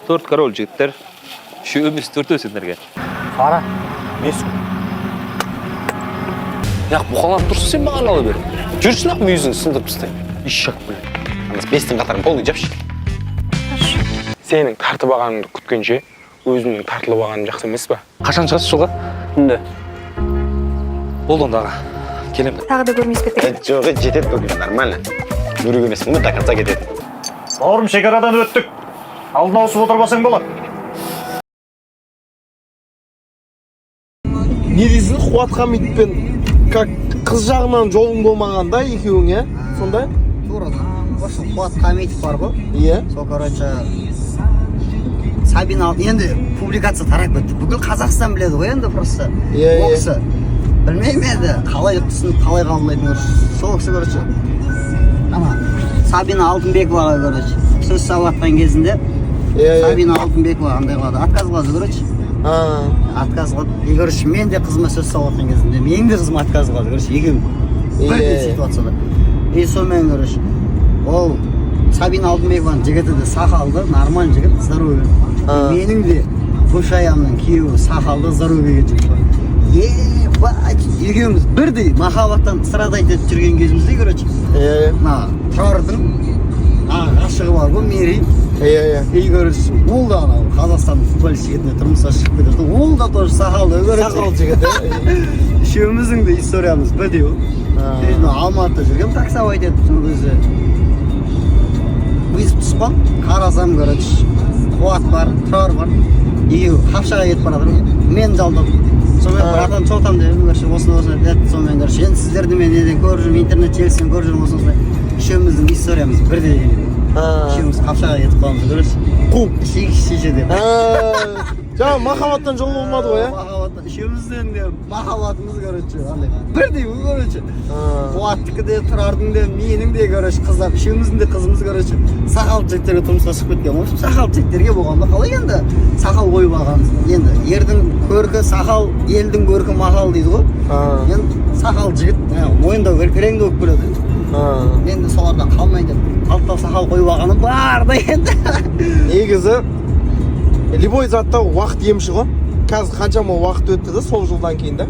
Төрт король, жігіттер. Үшеу емес, төртеу сендерге. Қара, бес. Неғып бұқаланып тұрсың сен маған ала беріп? Жүрші, нақ мүйізіңді сындырып тастаймын. Ишак, блин. Ана бестің қатарын полный жапшы. Сенің тартып алғаныңды күткенше, өзімнің тартылып алғаным жақсы емес па? Қашан шығасыз жолға? Түнде. Болды онда, аға. Келемін. Тағы да көрмей кеттік. Жоқ, жетеді бүгін, нормально. Бөрік емеспін ғой, до конца кетеді. Бауырым, шекарадан өттік. Алдын ауысып отырмасаң болады. Не дейсің, Қуат Хамитпен как қыз жағынан жолың болмаған да екеуің, иә, сонда? Тура, осы Қуат Хамитов бар ғой. Иә. Сол, короче, Сабина енді публикация тарап кетті, бүкіл Қазақстан біледі ғой енді просто. Иә, Ол иә. кісі, білмеймін енді, қалай түсініп, қалай қабылдайтын, короче, сол кісі, короче, ана Сабина Алтынбековаға, короче, сөз салып жатқан кезінде иә иә Сабина Алтынбекова андай қылады, отказ қылады, короче. Отказ қылады. И, короче, мен де қызыма сөз салып жатқан кезімде менің де қызым отказ қылады, короче, екеуі бірдей ситуацияда. И сонымен, короче, ол Сабина Алтынбекованың жігіті де сақалды, нормальный жігіт, здоровый. Менің де бывшаямның күйеуі сақалды, здоровый жігіт бар. Ебать, екеуміз бірдей махаббаттан страдать етіп жүрген кезімізде, короче, иә иә мына Тұрардың ғашығы бар ғой, Мерей. иә иә И, короче, ол да анау Қазақстанның футболист жігітіне тұрмысқа шығып кетеді, ол да тоже сақалды, короче. Сақал жігіт, иә. Үшеуміздің де историямыз бірдей ғой. И мына Алматыда жүргенмін таксовать етіп, сол кезде вызов түсіп қалды. Қарасам, короче, Қуат бар, Тұрар бар, екеуі Қапшағайға кетіп бара жатыр, мен жалдап. Сонымен, братан, че там дедім, короче, осындай осындай деді. Сонымен, короче, енді сіздерді мен неден көріп жүрмін, интернет желісінен көріп жүрмін, осындай, үшеуміздің историямыз бірдей екен. Үшеуміз Қапшағайға кетіп қалғанбыз, короче. Қуып. Ішейік, шеше деп. Жаңа махаббаттан жол болмады ғой, иә? Махаббаттан, үшеуміздің де махаббатымыз, короче, андай бірдей ғой, короче. Қуаттікі де, Тұрардың де, менің де, короче, қыздар, үшеуміздің де қызымыз, короче, сақалды жігіттерге тұрмысқа шығып кеткен ғой. Сақалды жігіттерге болғанда қалай енді, сақал қойып алған енді, ердің көркі сақал, елдің көркі мақал дейді ғой. Енді сақал жігіт мойындау керек, реңді болып келеді. Мен де солардан қалмайын деп алты тал сақал қойып алғаным бар да енді. Негізі любой затта уақыт емші ғой. Қазір қаншама уақыт өтті да сол жылдан кейін да,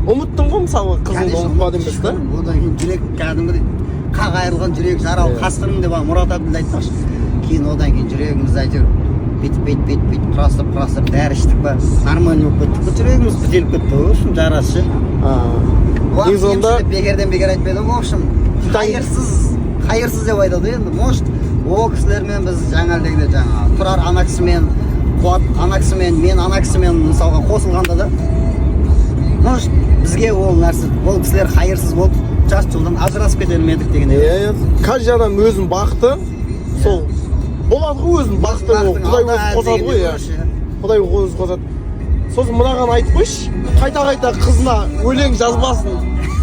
ұмыттың ғой, мысалы, қызыңды Конечно, ұмытпады емес та. Одан кейін жүрек кәдімгідей қақ айырылған жүрек, жаралы қасқырмын деп ана Мұрат Әбділда айтпақшы. Кейін, одан кейін жүрегімізді әйтеуір бүйтіп, бүйтіп, бүйтіп, бүйтіп құрастырып, құрастырып, дәрі іштік па, нормальный болып кеттік қой, жүрегіміз бітеліп кетті ғой, в общем, жарасы ше. Уақыт Негізі онда емші деп бекерден бекер айтпайды ғой, в общем. Қайырсыз, қайырсыз деп айтады енді. Может, ол кісілермен біз жаңағыдегідей, жаңағы Тұрар ана кісімен, Қуат ана кісімен, мен ана кісімен, мысалға, қосылғанда да, может, бізге ол нәрсе, ол кісілер қайырсыз болып, жарты жолдан ажырасып кетер ме едік деген. Иә, каждый адам өзінің бақыты сол болады ғой, өзінің бақыты ол. Бақытың Құдай алда өзі қосады ғой, дегендей, иә. короче. Құдай өзі қосады. Сосын мынаған айтып қойшы, қайта қайта қызына өлең жазбасын,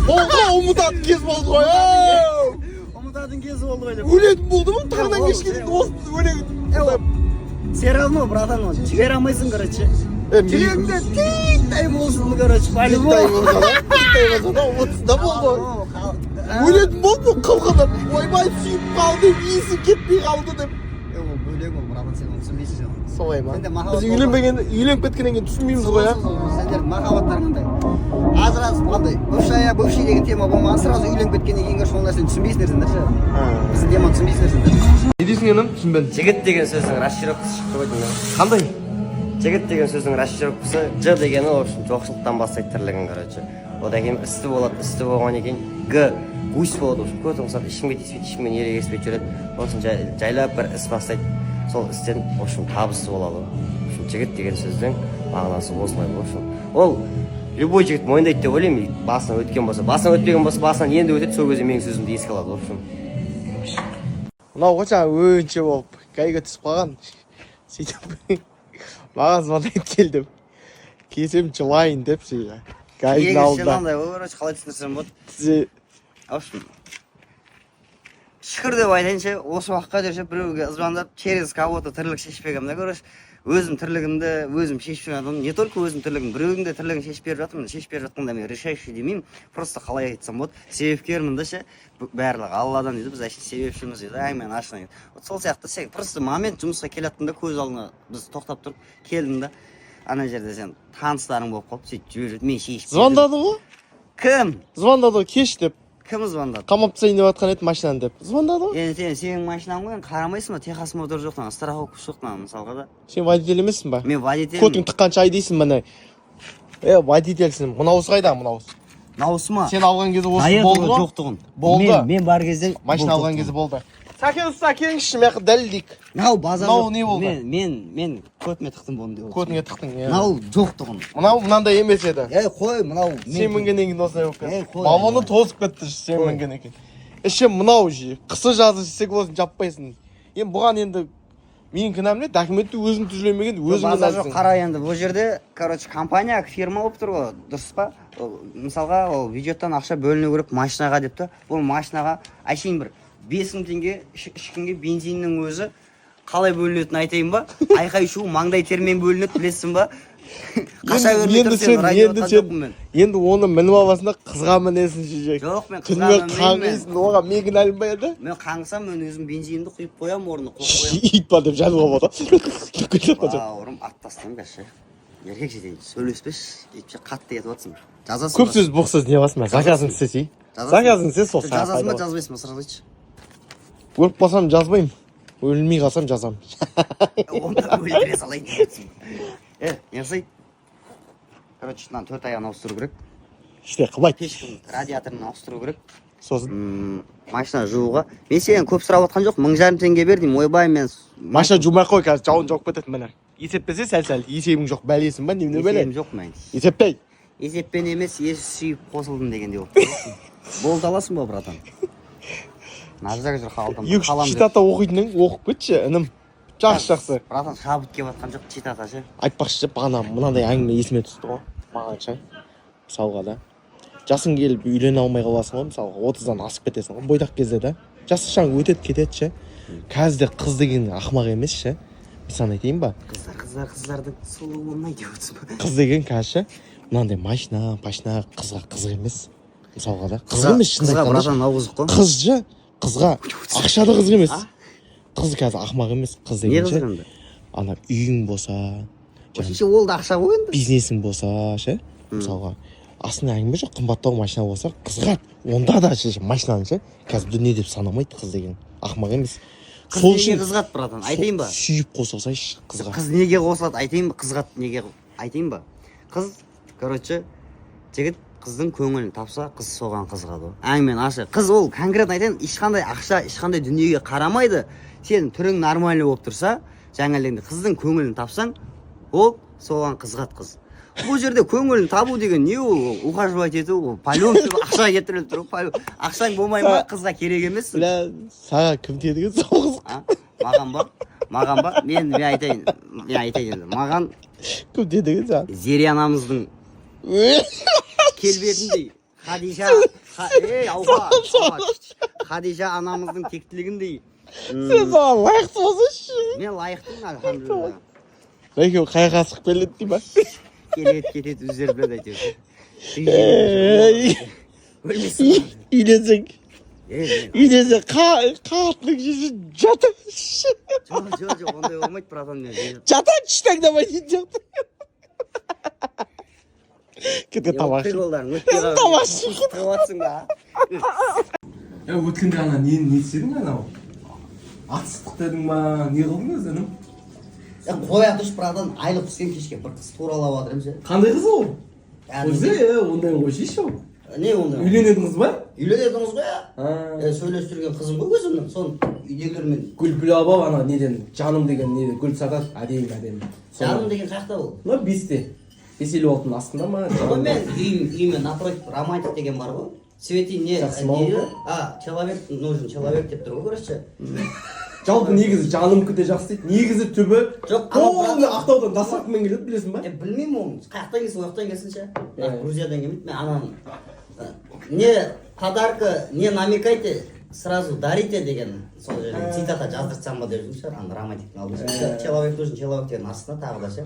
болды ғой, ұмытатын кез болды ғой, ау! Ұмытатын кезі болды ғой деп. Өлетін болды ма, таңнан Ол кешке дейін осы өлең Ол все равно, братан, оны жібере алмайсың, короче. Жүрегіңде титтей болсын, короче, титтей по-любому. Болса да, титтей болса да, ұмытсын да, болды ғой, өлетін болды ғой, қылқынып, ойбай, сүйіп қалды, иісі кетпей қалды деп. Ол бөлек ол, братан, сен оны түсінбейсің, сен оны. Солай ма? Сенде махаббат Біз үйленбеген, үйленіп кеткеннен кейін түсінбейміз ғой, иә. Сендердің махаббаттарың қандай, ажырасып, қандай, бывшая, бывший деген тема болмаған, сразу үйленіп кеткеннен кейін, короче, ол нәрсені түсінбейсіңдер сендер ше, біздің теманы түсінбейсіңдер сендер. Не дейсің, інім, түсінбедім. Жігіт деген сөздің расшифровкасы шықты ғой деймін. Қандай? Жігіт деген сөздің расшифровкасы: ж дегені, в общем, жоқшылықтан бастайды тірлігін, короче. Одан кейін істі болады, істі болғаннан кейін г гусь болады, в общем, көтін қысады, ешкімге тиіспейді, ешкіммен ерегеспей жүреді. Сосын жайлап бір іс бастайды, сол істен, в общем, табысты болады. В общем, жігіт деген сөздің мағынасы осылай. В общем, ол любой жігіт мойындайды деп ойлаймын, басынан өткен болса, басынан өтпеген болса, басынан енді өтеді, сол кезде менің сөзімді еске алады, в общем. Мынау ғой жаңағы өңше болып ГАИ ға түсіп қалған. Сөйтіп маған звондайды, кел деп. Келсем, жылайын деп, сөйтіп ГАИ дің Негізі сен алдында. андай ғой, короче, қалай түсіндірсем болады? Тізе. В общем, Шүкір деп айтайыншы, осы уақытқа дейін ше біреуге звондап, через кого-то тірлік шешпегенмін да. Короче, өзім тірлігімді өзім шешіп жүрген адаммын. Не только өзім тірлігім, біреудің де тірлігін шешіп беріп жатырмын. Шешіп беріп жатқанда мен решающий демеймін, просто қалай айтсам болады, себепкермін да ше. Барлығы Алладан дейді, біз әшейін себепшіміз дейді, әңгіменің ашығын. Вот сол сияқты сен просто момент жұмысқа келе жаттың да, көз алдыңа біз тоқтап тұрып келдің да, ана жерде сен таныстарың болып қалып, сөйтіп жіберіп, мен шешіп бердім. Звондады ғой. Кім? Звондады ғой, кеш деп. Кім звондады? Қамап тастайын деп жатқан еді машинаны деп. Звондады ғой. Енді сен, сенің машинаң ғой енді, қарамайсың ба? Техосмотр жоқ мына, страховка жоқ мына, мысалға да. Сен водитель емессің ба? Мен водитель. Көтің тыққанша айдайсың міне. Е, водительсің. Мынаусы қайда, мынаусы? Мынаусы ма? Сен алған кезде осы Дайыр болды ғой? Жоқ тұғын. Болды. Мен бар кезде Машина бұл алған жоқ. кезде болды. Сәкен ұста, келіңізші, мына жаққа дәлелдейік. Мынау базар Мынау жоқ. Не болды? Мен көтіме тықтым бұны деп отырсың. Көтіңе тықтың, иә. Мынау жоқ тұғын. Мынау мынандай емес еді. Ей, қой, мынау Сен мінгеннен кейін осындай болып Ей, кетті. қой. Баллоны тозып кетті сен мінгеннен кейін. Іші мынау же. Қысы жазы стеклосын жаппайсың. Енді бұған енді менің кінәм не? Документті өзің түзелмеген, өзің Базар жоқ, кінәлісің. қара енді, бұл жерде, короче, компания фирма болып тұр ғой, дұрыс па? Ол, мысалға, ол бюджеттен ақша бөліну керек машинаға деп та. Бұл машинаға әшейін бір 5000 теңге үш күнге бензиннің өзі қалай бөлінетінін айтайын ба? Айқай шу, маңдай термен бөлінеді, білесің ба? Қаша Енді бермей енді тұр сен сен радио енді отқан сен жоқпын мен. Енді оны мініп аласың да, қызға мінесің ше. Жоқ, мен қызға Түнімен мінбеймін мен. қаңғисың, оған мен кінәлімін ба енді? Мен қаңсам, мен өзім бензинімді құйып қоямын, орнына қойып қоямын. Ит бар деп жазуға болады. Бауырым, ат тастаймын қазір ше. Еркек жетейін, сөйлеспеші, өйтпесе қатты кетіп жатсың. Жазасың Көп ба? сөз, боқ сөз не басың, заказын істесей. Жазасың ба? Заказын істе, сол саған Жазасың ба, пайда. жазбайсың ба, сразу айтшы. Өліп қалсам жазбаймын. Өлмей қалсам жазамын. Онда өлтіре салайын деп отырсың. Е, не жасай? Короче, мынаны төрт аяғын ауыстыру керек. Іште қылмайды. Пешкінің радиаторын ауыстыру керек. Сосын Машина жууға. Мен сенен көп сұрап жатқан жоқ, 1500 теңге бер деймін. Ойбай, мен Машина жумай ақ қой, қазір жауын жауып кетеді міне. Есептесе сәл сәл есебің жоқ, бәлесің ба, немене бәле? Есебім жоқ мен. Есептей. Есеппен емес, есі сүйіп қосылдым дегендей болып тұр. Болды, аласың ба, братан? Наждак жүр қалтам. Екі үш цитата оқитын едің, оқып кетші, інім. Жақсы, жақсы. Братан, шабыт келіп жатқан жоқ, цитата ше. Айтпақшы, бағана мынандай әңгіме есіме түсті ғой маған ше. Мысалға да, жасың келіп үйлене алмай қаласың ғой, мысалға, 30-дан асып кетесің ғой бойдақ кезде да, жас шаң өтеді кетеді ше. Қазір де қыз деген ақымақ емес ше, мен саған айтайын ба? Қыздар, қыздар, қыздардың сұлуы ұнайды деп отырсың ба? Қыз деген қазір ше, мынандай машина пашина қызға қызық емес, мысалға да, қызық емес шынын Қызға, айтқанда ше. братан, мынау қызық қой. Қыз ше, қызға ақша да қызық емес. А? Қыз қазір ақымақ емес, қыз Не деген ше қызық енді? Ана үйің болса, жаңағы Вообще ол да ақша ғой енді. бизнесің болса ше, мысалға, астында әңгіме жоқ, қымбаттау машина болса қызығады онда да ше. Машинаны ше қазір дүние деп санамайды, қыз деген ақымақ емес. Қыз Сол неге үшін қызығады, братан, айтайын ба? Сүйіп қосылсайшы қызға. Қыз неге қосылады, айтайын ба? Қызығады неге, айтайын ба? Қыз, короче, жігіт қыздың көңілін тапса, қыз соған қызығады ғой. Әңгіменің ашығы, қыз ол конкретно айтайын, ешқандай ақша, ешқандай дүниеге қарамайды. Сенің түрің нормальный болып тұрса, жаңа әлемде қыздың көңілін тапсаң, ол соған қызығады қыз. Бұл жерде көңілін табу деген не? Ол ухаживать ету, ол по-любому ақша кетіріліп тұр ғой. Ақшаң болмай ма, қызға керек емессің. Бля, саған кім тиеді екен сол қыз? А? Маған ба? Маған ба? Мен айтайын, мен айтайын енді, маған Кім тиеді екен саған? Зере анамыздың келбетіндей, Хадиша ей, ауға, ауға, Хадиша анамыздың тектілігіндей. Сен соған лайықты болсайшы. Мен лайықтымын, альхамдулилля. Екеуі қай қасық келеді дей ма? Келеді, кетеді, өздері біледі әйтеуір. Ей, Өлмейсің. Үйленсең, Ей, үйленсең, қатының жесе жата жоқ, жоқ, жоқ, ондай болмайды, братан, мен жата түш таңдамай дейтін сияқты. Кетке, тамақ іш. Приколдарың өтпей қалды. Тамақ іш. Қылып ба? Е, өткенде ана нені не істедің, анау атыстық дедің ма, не қылдың өзі, інім? Е, қоя тұршы, братан, айлық түскен кешке бір қыз туралап жатыр едім ше. Қандай қыз ол? Кәдімгі- Қойса, е, ондайын қойсайшы ол. Не ондай? Үйленетін қыз ба? Үйленетін қыз ғой, А. иә. Сөйлестірген қызым ғой өзімнің, соны үйдегілермен. Гүл гүл алып ал, ана неден, Жаным деген неден гүл сатады, әдемі әдемі. Жаным деген қаяқта ол? Мына 5-те, 5:56-ның астында ма? Ғой, мен үйіме напротив Романтик деген бар ғой, цветы не Жақсы ма не ол? А, человек нужен, человек деп тұр ғой, короче. Жалпы негізі Жанымкы де жақсы дейді негізі түбі. Жоқ, анау Полный Ақтаудан доставкамен келеді, білесің ба? Е, білмеймін оны, қаяқтан келсін, ол жақтан келсін ше. Иә. Грузиядан келмейді. Мен ананы не подарка, не намекайте. Сразу дарите деген сол жерде цитата жаздыртсам ба деп жүрмін шығар, ана романтиктің алдында. Человек нужен человек деген астына тағы да ше.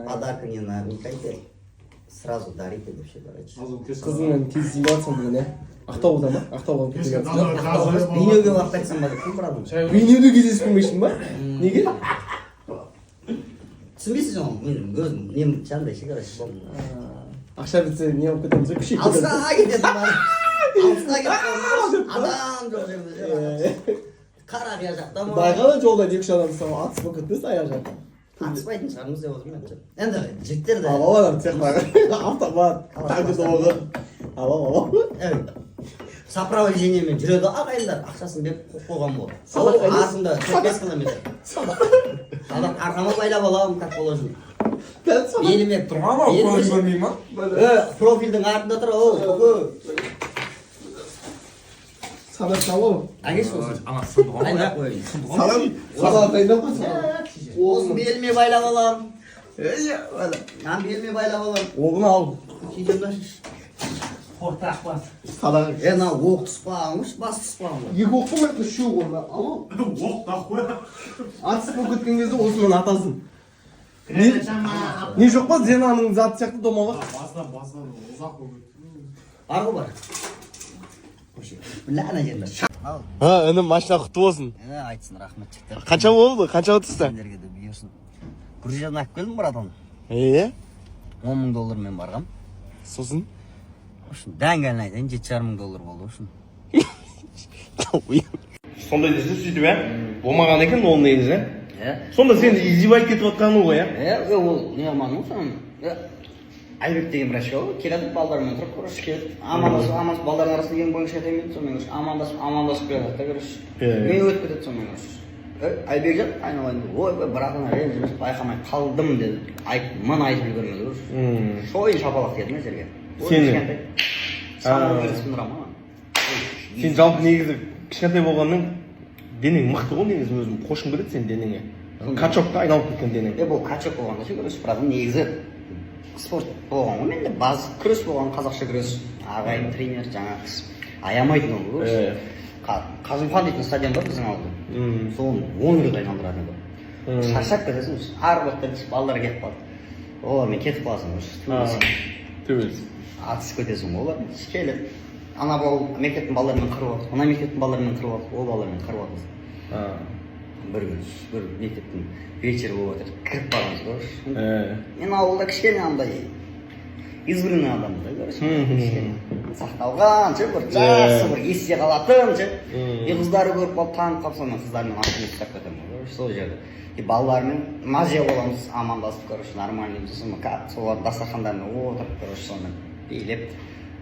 Подарка не намекайте, сразу дарите деп ше, короче. Қызыңмен кездесейін деп жатсың бүгін, иә? Ақтауда ма? Ақтауға кетіп жатсың ба? Ақтау емес, Бейнеуге барып қайтсам ба деп тұрмын, братан. Бейнеуде кездесіп көрмекшісің ба? Неге? Түсінбейсің оны, мен өзім нем андай ше, короче. Ақша бітсе, не болып кетеміз, күшейіп кетеміз. Алысқа кететін бар. Алысқа кетіп қалдым. Адам жоқ жерде ше. Қарақия жақта ма? Байқа да, жолда екі үш адам ұстап, атыс болып кетпес аяқ жақта. Атыспайтын шығармыз деп отырмын мен. Енді жігіттер де Алалар цехтағы автомат, танкі толығы. Ала, ала. Ей, сопровождениемен жүреді ағайындар, ақшасын беріп қойып қойған болады. Садақ қайда? Артында 4-5 километр. Садақ арқама байлап аламын, как положено. Беліме Тұрған ма? Беліме- Көзің көрмей ма? Е, профильдің артында тұр, оу, көке. Садақ салу. Әкеші осыны. Дайындап қояйын. Садақ, садақ дайындап қой, садақ. Осыны беліме байлап аламын. Мынаны беліме байлап аламын. Оғын ал. Сөйтемін да. Садақ. Е, мына оқ түспаған, бас түспаған ғой. Екі оқ болмайды, үшеу ғой. Алло. Оқ та қой. Атыс болып кеткен кезде осымен атасың. Не жоқ па, Зенаның заты сияқты домалақ? Бар ғой, бар. Бля, ана жерінде. Ал, Ha, інім, машина құтты болсын. е, айтсын, рахмет, жігіттер. Қанша болды? Қаншаға түсті? Сендерге де бұйырсын. Грузиядан алып келдім, братан. Е? 10 мың доллармен барғам. Сосын? В общем, дәңгәлін айтайын, 7,5 мың доллар болды, в общем. Сондай десе сөйтіп, иә? Болмаған екен ол негізі. Е? Сонда сен издевать кетіп жатқаның ғой, иә? Е, е, ол не қылмадым ғой соны. Е, Айбек деген врач ғой, келеді балдармен тұрып, короче, келеді. Амандасып, амандасып, балдардың арасында ең бойынша айтайын сонымен, короче, амандасып, амандасып келе жатады да, короче. Е. Мен өтіп кетеді сонымен, короче. Е, Айбек жан, айналайын. Ойбай, братан, ренжімес, байқамай қалдым деді. Айт, мын айтып үлгермеді, короче. Шойын шапалақ деді ма жерге. Ой, Сені? кішкентай. Самоуверенностьпен ұрамын ғой. Сен жалпы негізі кішкентай болғанмен денең мықты ғой негізі, өзім қошқым келеді сенің денеңе. Качокқа айналып кеткен денең. Е, бұл качок болғанда ше, короче, братан, негізі спорт болған ғой менде, баз күрес болған, қазақша күрес. Ағайым тренер, жаңағы аямайтын ол, короче. Қажымұқан дейтін стадион бар біздің ауылда. Соны 10 рет айналдыратын еді. Шаршап кетесің, ар жақта балалар кетіп қалды. Олармен кетіп қаласың, короче. Төбелес. Атысып кетесің ғой олармен. Келеді. Ана бал мектептің балаларымен қырып алды, мына мектептің балаларымен қырып алды, ол балалармен қырып алды. Бір күн бір мектептің вечері болып жатыр, кіріп барамыз, короче. Мен ауылда кішкене андай избранный адаммын да, короче, кішкене сақталған ше, бір жақсы, бір есте қалатын ше. И қыздары көріп қалып, танып қалып, сонымен қыздармен артымен ұстап кетемін ғой, короче, сол жерде. И балалармен мазя боламыз, амандасып, короче, нормальный. Сосын солардың дастархандарына отырып, короче, сонымен билеп,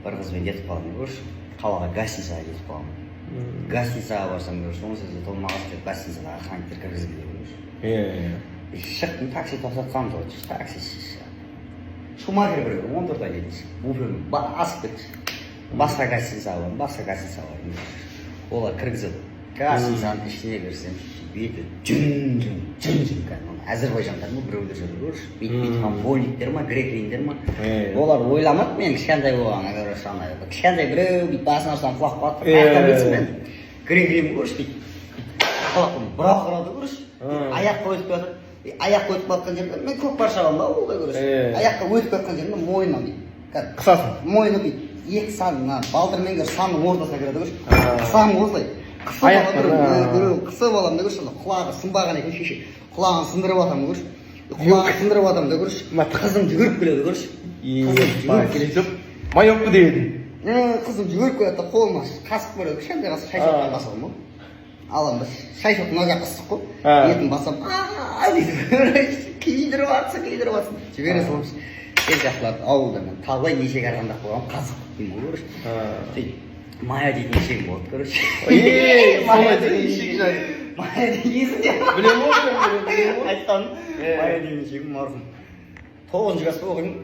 бір қызбен кетіп қалдым, короче, қалаға, гостиницаға кетіп қалдым. Гостиницаға барсам, короче, 18-ге толмаған деп гостиницаға охранниктер кіргізбейді, короче. Е. Шықтым, такси тоқтатқанбыз ғой, такси Шумахер біреу, 14 ай дейді, буфермен басып кетті. Басқа гостиницаға бардым, басқа гостиницаға бардым, олар кіргізеді. Гостиницаның ішіне кірсем, беті жүн жүн жүн жүн, кәдімгі әзірбайжандар ма, біреулер жүр, короче, бүйтіп бүйтіп, вольниктер ма, грек римдер ма. Олар ойламады мен кішкентай болғанын, короче, андай кішкентай біреу бүйтіп басын ашсам, құлап қалады, қаяқтан білсін, мен грек рим, короче, бүйтіп құлап, бірақ ұрады, короче, аяққа өтіп жатыр. Аяққа өтіп жатқан жерде мен көкпар шабамын да ауылда, короче. Аяққа өтіп жатқан жерімде мойнынан бүйтіп кәдімгі Қысасың. Мойны бүйтіп екі сан, мына балтырмен, короче, санның ортасына кіреді, короче, қысамын ғой осылай, қысып аламын. Біреу қысып аламын да, короче, ана құлағы сынбаған екен, шеше, құлағын сындырып жатамын, короче, құлағын сындырып жатамын да, короче, қызым жүгіріп келеді, короче, қызым жүгіріп келеді. Майопка деп едің. Е, қызым жүгіріп келеді да, қолыма қасық береді, кішкентай қасық, шай шотқан қасығым ғой. Аламын да, шай шот мына жақ ыстық қой, етін басамын, а дейді, күйдіріп жатсың, күйдіріп жатсың, жібере саламын. Сен сияқтыларды ауылда мен талай нешеге арқандап қойғанмын, қазық деймін ғой, короче. Сөйтіп Майя дейтін ешегім болды, короче. Е, Майя солай деген ешек жайы. Майя деген есімде. Білемін ғой, білемін, білемін ғой. Айтқан Майя деген ешегім марқұм. Тоғызыншы класста оқимын,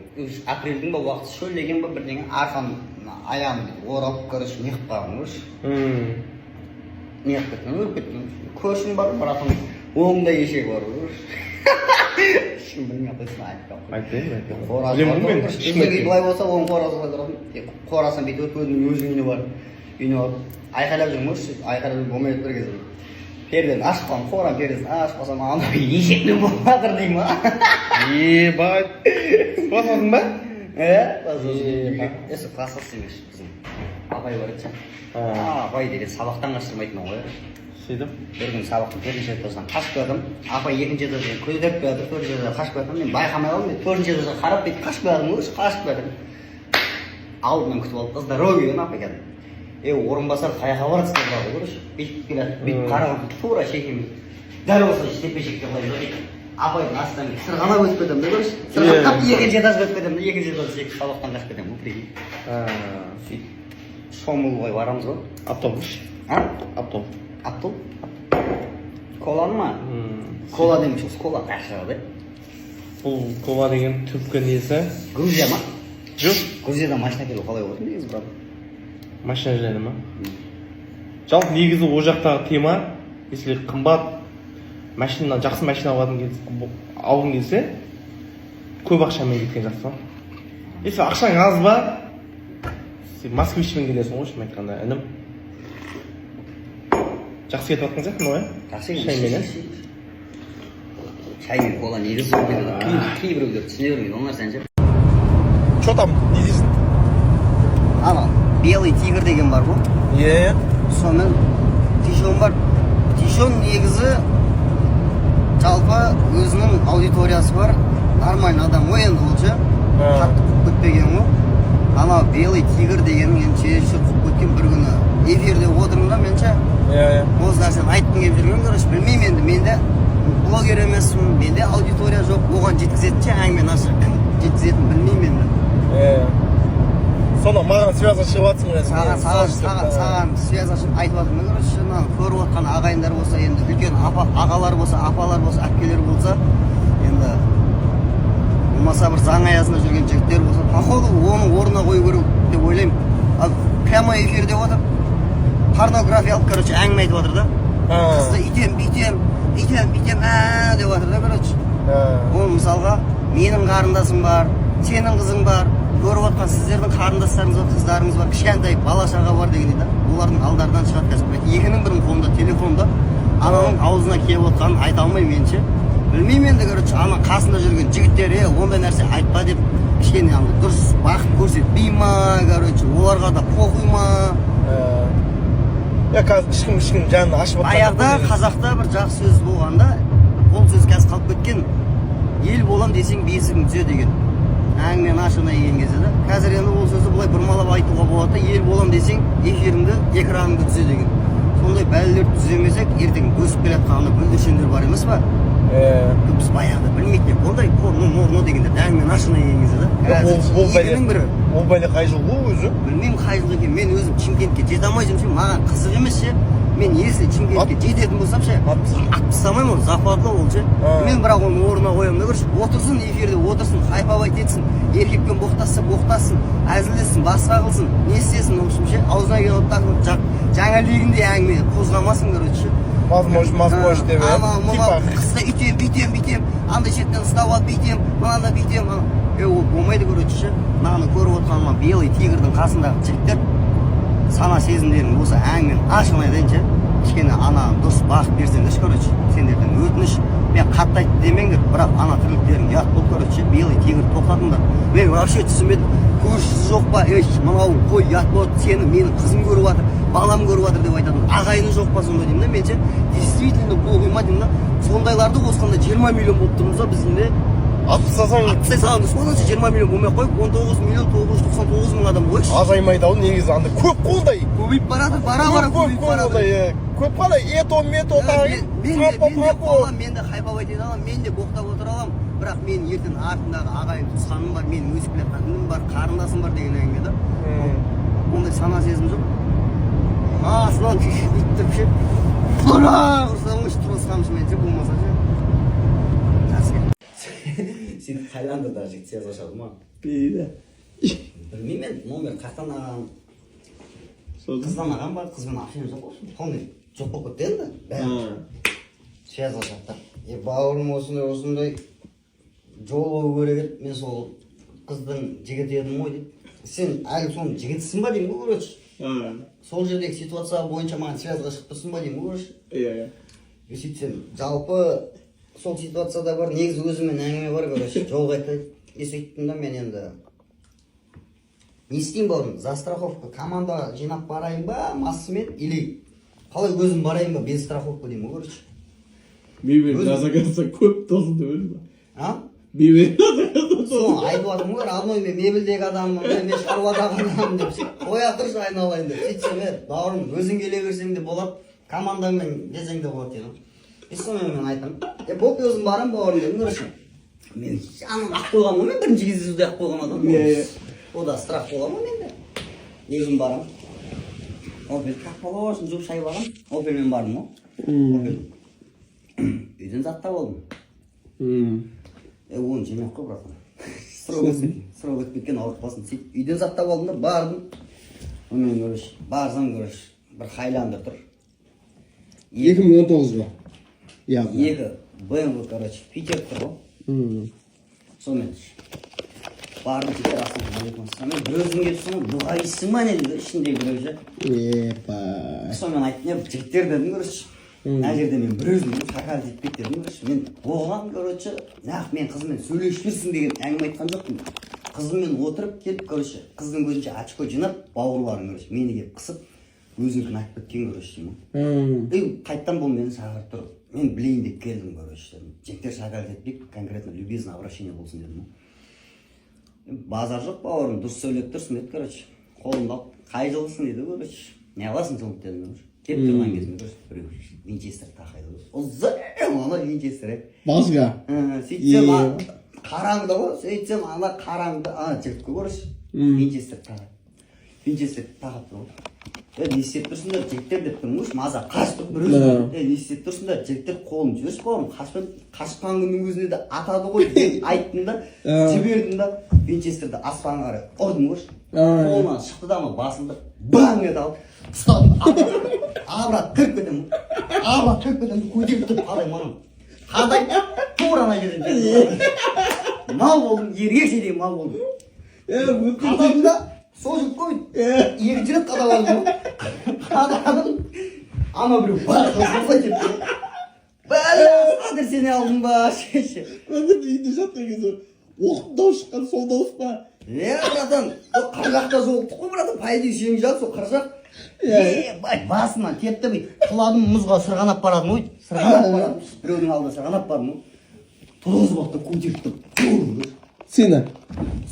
апрельдің ба уақыты, шөлдеген ба, бірдеңе, арқам, мына аяғым бүйтіп оралып, короче, не қылып қалған, короче, не қылып кеткен, өліп кеткен. Көршім бар, братым, оңда ешегі бар, короче, ешкім білмей ақ қойсын, айтпай ақ қой. Айтайын, айтайын. Қорасы Білемін бар, ғой мен, короче, ешкім біздің үй айтпайды. Былай болса, оның қорасы былай тұратын. Қорасынан бүйтіп өтіп, өзінің өз үйіне бар. Үйіне барып айқайлап жүрмін ғой, сөйтіп айқайлап жүрмін, болмай бір кезде пердені ашып қаламын, қораның пердесін ашып қалсам, анау есекпен болып жатыр деймін ғой. Ебать, басасың ба? Иә, сол класстас емес, біздің апай бар еді ше. Апай деген сабақтан қаштырмайтын ғой. Сөйтіп бір күні сабақтың төртінші этажынан қашып келе жатырмын. Апай екінші этаждан көтеріп келе жатыр, төртінші этаждан қашып келе жатырмын. Мен байқамай қалдым, мен төртінші этажға қарап, бүйтіп қашып келе жатырмын ғой, қашып келе жатырмын. Алдынан күтіп алып, «Здоровье», апай кәдімгі. «Е, Орынбасар, қай жаққа барасың?» деп сұрады, короче. Бүйтіп келе жатып, бүйтіп қараған, тура шекеме дәл осылай шепе шекке құлай жатыр. Апайдың астынан сырғанап өтіп кетемін да, короче, сырғанап екінші этажға өтіп кетемін да, екінші этажда секіріп, сабақтан қашып кетемін ғой, прикинь. Сөйтіп шомылуға барамыз ғой. Автобус. А? Автобус. Аптол коланы ма? Кола демекші, осы кола қай шығады? Бұл кола деген түпкі несі? Грузия ма? Жоқ. Грузиядан машина әкелу қалай болады негізі, брат? Машина жайлы ма? Жалпы, негізі ол жақтағы тема, если қымбат машина, жақсы машина алғың келсе, көп ақшамен кеткен жақсы ғой. Если ақшаң аз ба, сен Москвичпен кетесің ғой. Шын айтқанда, інім, жақсы кетіп жатқан сияқтымын ғой, иә? Жақсы. Шаймен, иә? Шай мен кола негізі сол кетеді. Кейбіреулер түсіне бермейді ол нәрсені ше. Че там, не дейсің? Ана Белый тигр деген бар ғой. Иә. Сонымен Тишон бар. Тишон негізі жалпы өзінің аудиториясы бар нормальный адам ғой енді ол ше, қатты қуып кетпеген ғой. Анау Белый тигр дегенің енді чересчур қуып кеткен. Бір күні эфирде отырмын да мен ше, Иә, иә. осы нәрсені айтқым келіп жүрген, короче. Білмеймін енді, мен де блогер емеспін, менде аудитория жоқ оған жеткізетін ше. Әңгімені ашық кім жеткізетінін білмеймін енді. Иә. Сонда маған связь шығып жатсың ғой. Саған связь ашып айтып жатырмын, короче. Мына көріп отқан ағайындар болса енді, үлкен апа, ағалар болса, апалар болса, әпкелер болса, енді болмаса бір заң аясында жүрген жігіттер болса, походу оны орнына қою керек деп ойлаймын. Ал прямой эфирде отырып порнографиялық, короче, әңгіме айтып жатыр да. Қызды үйтем, бүйтем, үйтем, бүйтем, ә деп жатыр да, короче. Ол мысалға менің қарындасым бар, сенің қызың бар, көріп отқан сіздердің қарындастарыңыз бар, қыздарыңыз бар, кішкентай бала шаға бар дегендей да. Олардың алдарынан шығады қазір. Екінің бірінің қолында телефон да, ананың аузына келіп отқанын айта алмаймын мен ше. Білмеймін енді, короче, ана қасында жүрген жігіттер «Е, ондай нәрсе айтпа» деп кішкене андай дұрыс бағыт көрсетпей ма, короче, оларға да похуй ма? Иә, қазір ешкім ешкім жанын ашып жатқан жоқ Баяғыда қой негізі. қазақта бір жақсы сөз болғанда, ол сөз қазір қалып кеткен: «Ел болам десең, бесігің түзе» деген әңгімені ашығына келген кезде да. Қазір енді ол сөзді былай бұрмалап айтуға болады да: «Ел болам десең, эфиріңді, экраныңды түзе» деген. Сондай бәлелерді түземесек, ертең өсіп келе жатқан ана бүлдіршіндер бар емес па? Иә. Біз баяғыда білмейтін едік ондай порно морно дегендерді, әңгімені ашығына келген кезде да. Ол Қазір бәле екінің бірі. Ол бәле қай жыл ғой өзі? Білмеймін қай жыл екенін. Мен өзім Шымкентке жете алмай жүрмін ше, маған қызық емес ше. Мен если Шымкентке жететін болсам ше, атып тастамаймын оны, западло ол ше. Мен бірақ оны орнына қоямын да, короче. Отырсын эфирде, отырсын, хайповать етсін, еркекпен боқтасса боқтасын, әзілдессін, басқа қылсын, не істесін, в общем ше, аузына келген так жаңа легіндей әңгіме қозғамасын, короче ше. Возможно, возможно деп, иә? Анау мынау Типа. Қызды үйтем, бүйтем, бүйтем, андай шеттен ұстап алып бүйтем, мынаны бүйтем. Е, ол болмайды, короче ше. Мынаны көріп отқан мына Белый тигрдің қасындағы жігіттер, сана сезімдерің болса, әңгімені ашығын айтайын ше, кішкене ана дұрыс бағыт берсеңдерші, короче, сендерден өтініш. Мен қатты айтты демеңдер, бірақ ана тірліктерің ұят болды, короче. Белый тигр, тоқтатыңдар. Мен вообще түсінбедім, көршісі жоқ па? «Ей, мынау қой, ұят болады, сені менің қызым көріп жатыр, балам көріп жатыр» деп айтатын ағайыны жоқ па сонда деймін да мен ше. Действительно похуй ма деймін да. Сондайларды қосқанда 20 миллион болып тұрмыз ба біздің де? Атып тастасаң. Атып тастай салған дұрыс қой. Онша 20 миллион болмай ақ қойып, 19 миллион 999 мың адам қойшы. Азаймайды ау негізі, андай көп қой ондай. Көбейіп барады, бара бара Көп, көп, көбейіп көп барады. ондай, иә. Көп қана это мето. Мен де, мен де қуаламын, мен де хайповать ете аламын, мен де боқтап отыра аламын, бірақ мен ертең артымдағы ағайын туысқаным бар, менің өсіп келе жатқан інім бар, қарындасым бар деген әңгіме да. Ондай сана сезім жоқ. Астынан бүйтіп тұрып ше, тұра ұрсам ғой, тұрысқанмын мен ше, болмаса ше. Жақсы, сөйтіп Таиландта жігіт связь ашады ма, білмеймін енді, номер қаяқтан алған, қыздан алған ба, қызбен общение жоқ қой, полный жоқ болып кетті енді бәрі. Связь ашады да: «Е, бауырым, осындай осындай жол болу керек еді, мен сол қыздың жігіті едім ғой», — дейді. «Сен әлі соның жігітісің ба?» — деймін ғой, короче. Сол жердегі ситуация бойынша маған связь ға шығып тұрсың ба деймін ғой, короче. Иә, иә. И сөйтсем, жалпы сол ситуацияда бар, негізі өзіммен әңгіме бар, короче, жол қайта. И сөйттім да, мен енді не істеймін, бауырым, за страховка команда жинап барайын ба массымен или қалай, өзім барайын ба без страховка деймін ғой, короче. Мебель на заказа көп тосын деп едім ба? А? Мебель на заказа. Соны айтып жатырмын ғой, родной, мен мебельдегі адаммын, мен шаруадағы адаммын деп. Сөйтіп қоя тұршы, айналайын деп. Сөйтсем, е, бауырым, өзің келе берсең де болады, командамен келсең де болады дейді. И сонымен мен айтамын: е, болды, өзім барамын, бауырым, дедім. Короче, мен жаным ақ қойғанмын ғой, мен бірінші кездесуде ақ қойған адаммын Иә, ғой. иә. О да страх бола ма менде? Өзім барамын. Опель, как положено, жуып шайып алғанмын. Опельмен бардым ғой. Опель үйден заттап алдым. Е, оны жемей ақ қой, братан, срок өтіп, срок өтіп кеткен, ауырып қалсын. Сөйтіп үйден заттап алдым да бардым. Сонымен, короче, барсам, короче, бір Хайландер тұр. 2019 ба, явно. Екі БМВ, короче, Питер тұр ғой. Сонымен бардым, жігіттер, ассалаумағалейкум, мен бір өзім келіп тұрсың ғой, дұғайсың ба, не дейді ішіндегі біреу ше. Епа. Сонымен айттым: не, жігіттер, дедім, короче, мына жерде мен бір өзім, шакал жетпейді, дедім. Короче, мен оған, короче, нақ мен қызыммен сөйлесіп жүрсің деген әңгіме айтқан жоқпын. Қызыммен отырып келіп, короче, қыздың көзінше очко жинап, бауырларым, короче, мені келіп қысып, өзінікін айтып кеткен, короче, деймін ғой. И қайтадан бұл мені шақырып тұр, мен білейін деп келдім, короче, дедім. Жігіттер, шакал етпейік, конкретно любезный обращение болсын, дедім ғой. Базар жоқ, бауырым, дұрыс сөйлеп тұрсың, деді. Короче, қолымды алып: қай жылғысың, дейді. Короче, не қыласың жылып, дедім. Короче, келіп тұрған кезімде, короче, біреу винчестер тақайды ғой, ұзын ана винчестер, е. Базға. Сөйтсем, қараңғы ғой, сөйтсем, ана қараңғыда ана жігіт қой, короче, винчестер тағады, винчестер тағып тұр ғой. Е, не істеп тұрсыңдар, жігіттер, деп тұрмын ғой, маза қашып тұр бір өзім. Е, не істеп тұрсыңдар, жігіттер, қолын жіберші, бауырым, қашпа, қашқан күннің өзінде де атады ғой, деп айттым да, жібердім да, винчестерді аспанға қарай ұрдым ғой. Қолынан шықты да, анау басылды, баң ете алып ұстадым, обратно кіріп кетемін ғой, обратно кіріп кетемін, көтеріп тұрып қадаймын, анау қадай тура ана жерден жібердім. Мал болдым, еркекше деген мал болдым. Қададым да, сол жігіт қой, екінші рет қадап алдым ғой. Қададым, ана біреу бақ осылай кетті. Бәле, қазір сене алдым ба, шеше. Үйде жатқан кезде оқ дауыс шыққан сол дауыс па? Е, братан, ол қыр жақта жолықтық қой, братан, по идее сенің жақ сол қыр жақ. Ебать, басымнан тепті, бүйтіп құладым, мұзға сырғанап барадым ғой, сырғанап барадым, біреудің алдына сырғанап бардым ғой, тұрғызып алды да, көтеріп тұрып. Сені?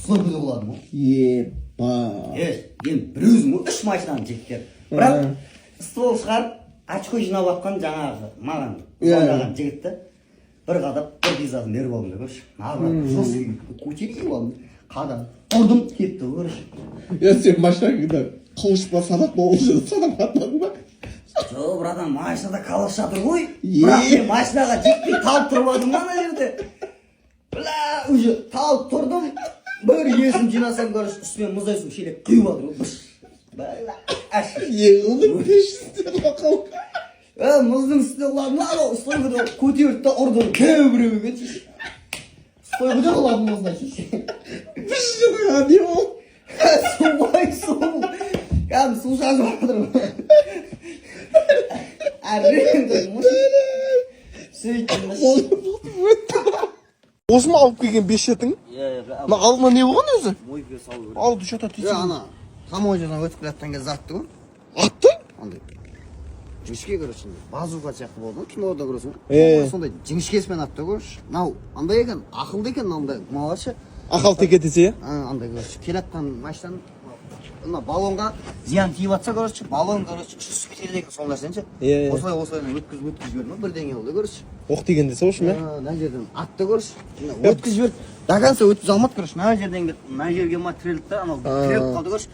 Сол күні құладым ғой. Епа. Е, мен бір өзім ғой, үш машинаның жігіттері, бірақ ствол шығарып, очко жинап жатқан жаңағы маған звондаған жігітті бір қадап, бір визасын беріп алдым да, короче, обратно жесткий көтеріп алдым, қадам ұрдым, кетті ғой, короче. Е, сен машинаңда қылыш па, садақ па, ол жерде садақ атпадың ба? Жоқ, братан, машинада калаш жатыр ғой, бірақ мен машинаға жетпей талып тұрып алдым да ана жерде. Бля, уже талып тұрдым, бір есім жинасам, короче, үстіме мұздай су шелек құйып жатыр ғой, быш, бля, аш. Не қылдың? 500 теңге. Е, мұздың үстіне құладым да, анау стойкада көтерді да ұрды біреуге. Стойкада құладым осылай. Быш, не болды? Су ғой, су, кәдімгі су шашып жатыр ғой, әрең тұрдым ғой, сөйттім да. Осы ма алып келген бес жетің? Иә, иә. Мына алдына не болған өзі? Мойкаға салу керек. Алды что-то. Е, ана таможнядан өтіп келе жатқан кезде атты ғой. Атты? Андай жіңішке, короче, андай базука сияқты болды ғой, кинода көресің ғой. Е. Сондай жіңішкесімен атты, короче. Мынау андай екен, ақылды екен мынандай мыналар ше. Ақал теке десе, иә. Андай, короче, келе жатқан машинаның мына баллонға зиян тиіп жатса, короче, баллон, короче, түсіп кетеді екен сол нәрсені ше. Иә, иә. Осылай, осылай өткізіп, өткізіп жіберді ма, бірдеңе болды, короче. Оқ деген десе, в общем, иә. Мына жерден атты, короче, мына өткізіп жіберді, до конца өткізе алмады, короче. Мына жерден келіп, мына жерге ма тірелді да, анау тіреліп қалды, короче,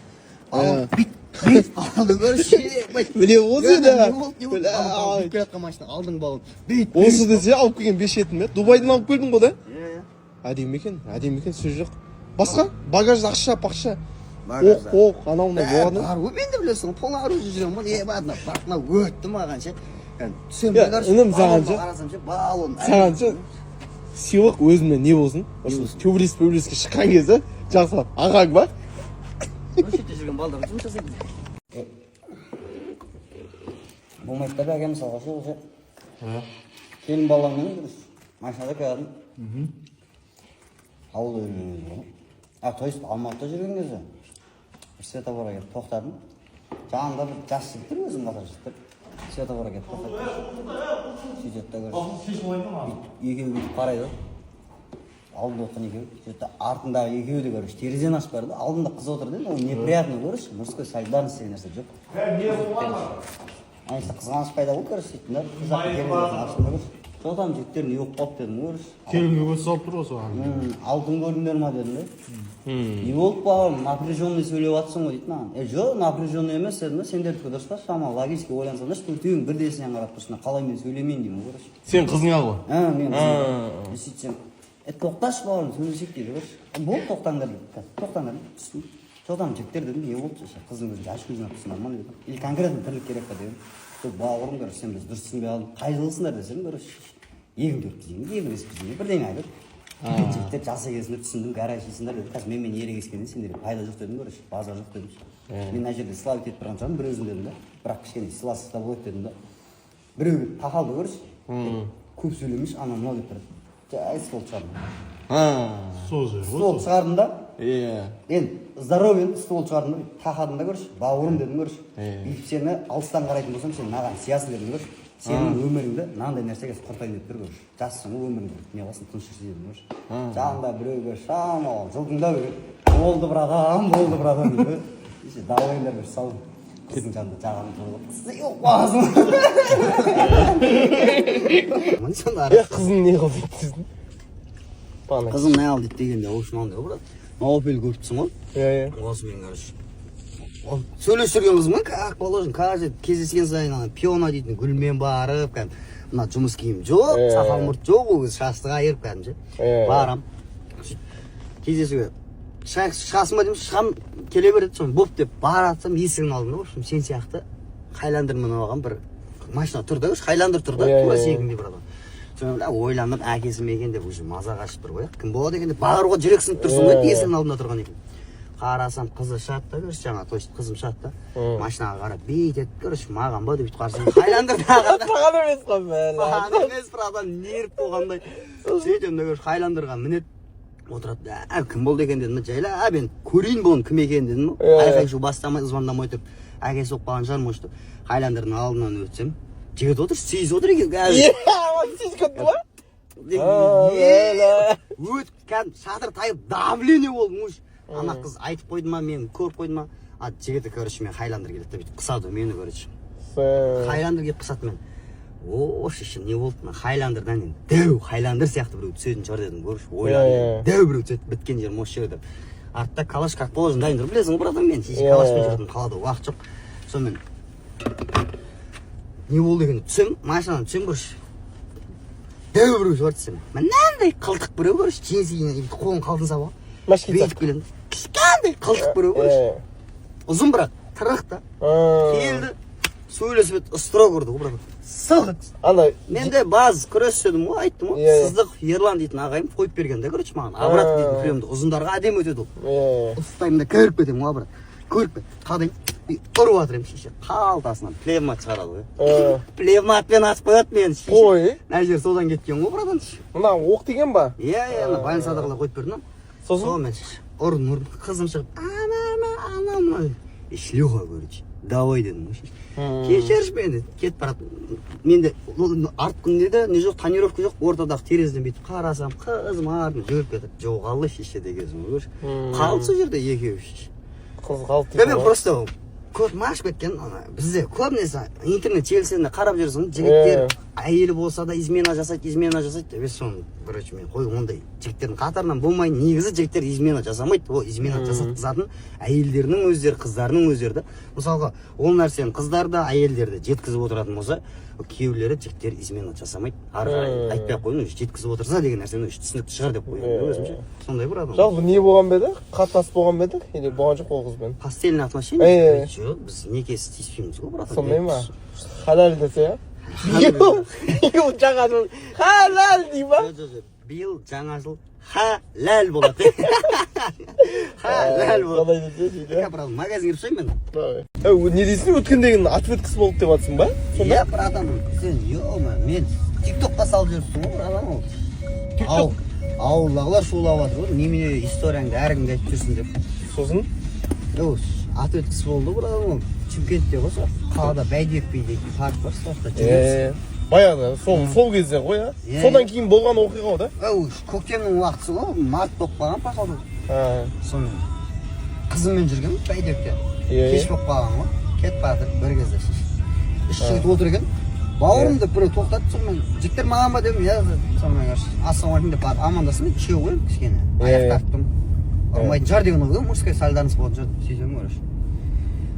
баллон бүйтіп бүйтіп қалды, короче, ебать. Міне, осы Не да. болды, не болды? Бля. Ана бүйтіп келе жатқан машина алдыңғы баллон бүйтіп. Осы десе алып келген бес жетің, иә? Дубайдан алып келдің ғой да? Иә. Әдемі екен, әдемі екен, сөз жоқ. Басқа багажда ақша пақша, оқ Багажда. оқ анау мынау болған? Бар ғой менде, білесің ғой, полный оружие жүремін ғой. Ебать, мына бірақ мынау өтті маған ше. Кәдімгі түсемін Иә, да, короче, інім, саған баллонға ше? қарасам ше, баллон. Саған ше сыйлық өзіме не болсын, осы төбелес төбелеске шыққан кезде жақсылап ағаң ба? Осы жерде жүрген балдар жұмыс жасайды. Болмайды да, бәке, мысалға ше, уже келін баламмен дұрыс машинада келатырмын ауылда жүрген кезде ғой, а то есть Алматыда жүрген кезде бір светофорға келіп тоқтадым. Жанымда бір жас жігіттер, өзім қатар жігіттер, светофорға келіп тоқтады. Сөйтеді да, короче, екеуі бүйтіп қарайды ғой, алдында отырған екеуі. Сөйтеді да, артындағы екеуі де, короче, терезені ашып барды. Алдында қыз отыр да. Ол неприятно, короче, мужской солидарность деген нәрсе жоқ. Ана жерде қызғаныш пайда болды, короче. Сөйттім да, қыз жақтың терезесін аштым да, короче: «Че там, жігіттер, не болып қалды?» – дедім ғой, короче. Келінге көз салып тұр ғой соған. «Алтын көрдіңдер ма?» – дедім да. «Не болды, бауырым, напряженный сөйлеп жатрсың ғой», – дейді маған. «Е, жоқ, напряженный емес, – дедім да, – сендердікі дұрыс па? Шамалы логически ойлансаңдаршы, төртеуің бірдей сен қарап тұрсың, қалай мен сөйлемейін?» – деймін ғой, короче. Сен қызыңа ғой. А, мен қызым. Сөйтсем: «Е, тоқташы, бауырым, сөйлесейік», – дейді, короче. «Болды, тоқтаңдар», – деді. «Тоқтаңдар», – түстім. «Че там, жігіттер, – дедім, – не болды? Қыздың көзін ашып көзін тұрсыңдар ма?» – дедім. «Или конкретно тірлік керек па?» – дедім. «Жоқ, бауырым, короче, сен бізді дұрыс түсінбей қалдың. Қай жылғысыңдар?» – десем, короче, 2004 деймін, 2005 деймін, бірдеңе айтады. «Жігіттер, жас екенсіңдер, түсіндім, горячийсіңдер, – дедім. – Қазір менімен ерегескенде сендерге пайда жоқ, – дедім, – короче, базар жоқ, – дедім. – Мен мына жерде славить етіп тұрған шығармын бір өзім, – дедім да, – бірақ кішкене сыйластық та болады, – дедім да. Біреу келіп тақалды, короче, көп сөйлемеші, анау мынау деп тұрады. Жай стол шығардым. Сол жер ғой. Стол шығардым да. Енді здоровый стол шығардым да, тақадым да, короче. «Бауырым, – дедім, – короче, бүйтіп сені алыстан қарайтын болсам, сен маған сиясың, – дедім, – короче, сенің өміріңді мынандай нәрсеге құртайын деп тұр, короче, жассың ғой, өміріңді не қыласың, тыныш жүрсе», – дедім, короче. Жанында біреуге шамалы жылтыңдау керек. «Болды, братан, болды, братан», – дейді. Еще давайыңдар бір салып, қыздың жанында жағаны тұрып сыйлық қойғансың. Е, қызың не қылды дейді? Бағана. Қызым не қылды дейді дегенде, в общем, андай ғой, брат, «Опель» көріп тұрсың ғой. Иә. Осымен, короче, сөйлесіп жүрген қызым ғой, как положено, каждый кездескен сайын ана пиона дейтін гүлмен барып, кәдімгі мына жұмыс киім жоқ, сақал мұрт жоқ, ол кезде шашты қайырып кәдімгі ше. Барам сөйтіп кездесуге. «Шығасың ба?» – деймін. «Шығамын, келе береді». Соны «Боп» деп бара жатсам, есігінің алдында, в общем, сен сияқты «Хайландер» мініп алған бір машина тұр да, короче, «Хайландер» тұр да. Тура сенікіндей бір адам. Сонымен, бля, ойланып, әкесі ме екен деп, уже маза қашып тұр ғой, кім болады екен деп баруға жүрексініп тұрсың ғой. Есігінің алдында тұрған екен. Қарасам, қызы шығады да, короче, жаңа, то есть қызым шығады да, машинаға қарап бүйтеді, короче, маған ба деп бүйтіп қарасам, «Хайландер» Саған емес қой, бля. Маған емес, братан, нерв болғандай. Сөйтемін да, короче, «Хайландерға» мінеді, отырады да. «Кім болды екен?» – дедім да, жайлап енді көрейін бұның кім екенін дедім ғой. Айқай шу бастамай, звондамай тұрып, әкесі болып қалған шығар, может, деп «Хайландердің» алдынан өтсем, жігіт отыр, сейіс отыр екен қазір. Сіз күтті ма? Өтіп, кәдімгі шатыр тайып, давление болды уже. Ана қыз айтып қойды ма, мені көріп қойды ма, а жігіті, короче, мен «Хайландер» келеді да, бүйтіп қысады мені, короче. «Хайландер» келіп қысады мені. О, шеше, не болды мына «Хайландердан»? Енді дәу «Хайландер» сияқты біреу түсетін шығар дедім, короче, ойландым. Дәу біреу түседі, біткен жерім осы жер деп. Артта калаш как положено дайын тұр, білесің ғой, братан, мен шеше калашпен жүретін, қалада уақыт жоқ. Сонымен, не болды екен деп түсемін, машинадан түсемін, короче, дәу біреу шығар десем, мынандай қылтық біреу, короче, джинсы киген, қолын қалтына салып алған. Бүйтіп келемін, кішкентай қылтық біреу, короче, ұзын, бірақ тырық та. Келді, сөйлесіп еді, строго ұрды ғой, брат, сылқ. Андай. Мен де баз күрес дедім ғой, айттым ғой. Иә, иә. Сыздық Ерлан дейтін ағайым қойып берген да, короче, маған обратно дейтін приемды, ұзындарға әдемі өтеді ол. Иә. Ұстаймын да, кіріп кетемін ғой, обратно көріп кет, қадаймын, и ұрып жатыр едім, шеше, қалтасынан пневмат шығарады ғой, пневматпен атып қояды мені, шеше. Ой. Мына жер содан кеткен ғой, братан. Мына оқ деген ба? Иә, ана больницадағылар қойып берді. Сосын? Сонымен, шеше, ұрдым, ұрдым, қызым шығып, ана ана ана мына. И шлюха, короче, давай дедім ғой, шеше. Кешірші мені, кетіп барады. Менде артқы неде не жоқ, тонировка жоқ, ортадағы терезеден бүйтіп қарасам, қызым артынан жүгіріп кетіп жоғалды, шеше, дегенсің ғой, короче. Қалды сол жерде екеуі, шеше. Қыз қалды. Да, мен просто көп машып кеткен. Ана бізде көбінесе интернет желісінде қарап жүрсің, жігіттер әйелі болса да измена жасайды, измена жасайды деп. Соны, короче, мен қой, ондай жігіттердің қатарынан болмайын. Негізі жігіттер измена жасамайды, ол измена жасатқызатын әйелдерінің өздері, қыздарының өздері да. Мысалға, ол нәрсені қыздар да, әйелдер де жеткізіп отыратын болса, күйеулері, жігіттер измена жасамайды. Ары қарай айтпай ақ қояйын, уже жеткізіп отырса деген нәрсені уже түсінікті шығар деп қоямын да өзімше. Сондай бір адам. Жалпы не болған ба еді? Қатынас болған ба еді? Или болған жоқ ол қызбен? Постельный отношения? Жоқ, біз некесіз тиіспейміз ғой, братан. Сондай ма? Халал десе, иә? Жаңа халал дей ма? Жоқ, жоқ, жоқ. Биыл жаңа жыл халал болады, халал болады. Қалай десе, дейді. Брат, магазинге кіріп шығайын мен. Давай. Не дейсің, өткендегінің ответкасы болды деп жатсың ба сонда? Иә, братан, сен, е, мен Тик Токқа салып жіберіпсің ғой, братан. Ол ауылдағылар шулап жатыр ғой, немене, историяңды әркімге айтып жүрсің деп. Сосын? Ол ответкасы болды, братан. Ол Шымкентте ғой, сол қалада Бәйдібек би дейтін парк бар, сол жақта жүреміз. Е, баяғыда сол кезде ғой, иә? Иә. Содан кейін болған оқиға ғой да? Ау, көктемнің уақытысы ғой, март болып қалған, походу. Сонымен қызыммен жүргенмін Бәйдібекте. Кеш болып қалған ғой, кетіп бара жатыр. Бір кезде үш жігіт отыр екен. «Бауырым», – деп біреу тоқтатты. Сонымен «Жігіттер, маған ба?» дедім. «Иә». Сонымен, короче, «Ассалаумағалейкум» деп барып амандастым. Мен үшеу ғой енді, кішкене аяқ тарттым, ұрмайтын шығар деген ой ғой, мужская солидарность болатын шығар деп сөйтемін. Короче,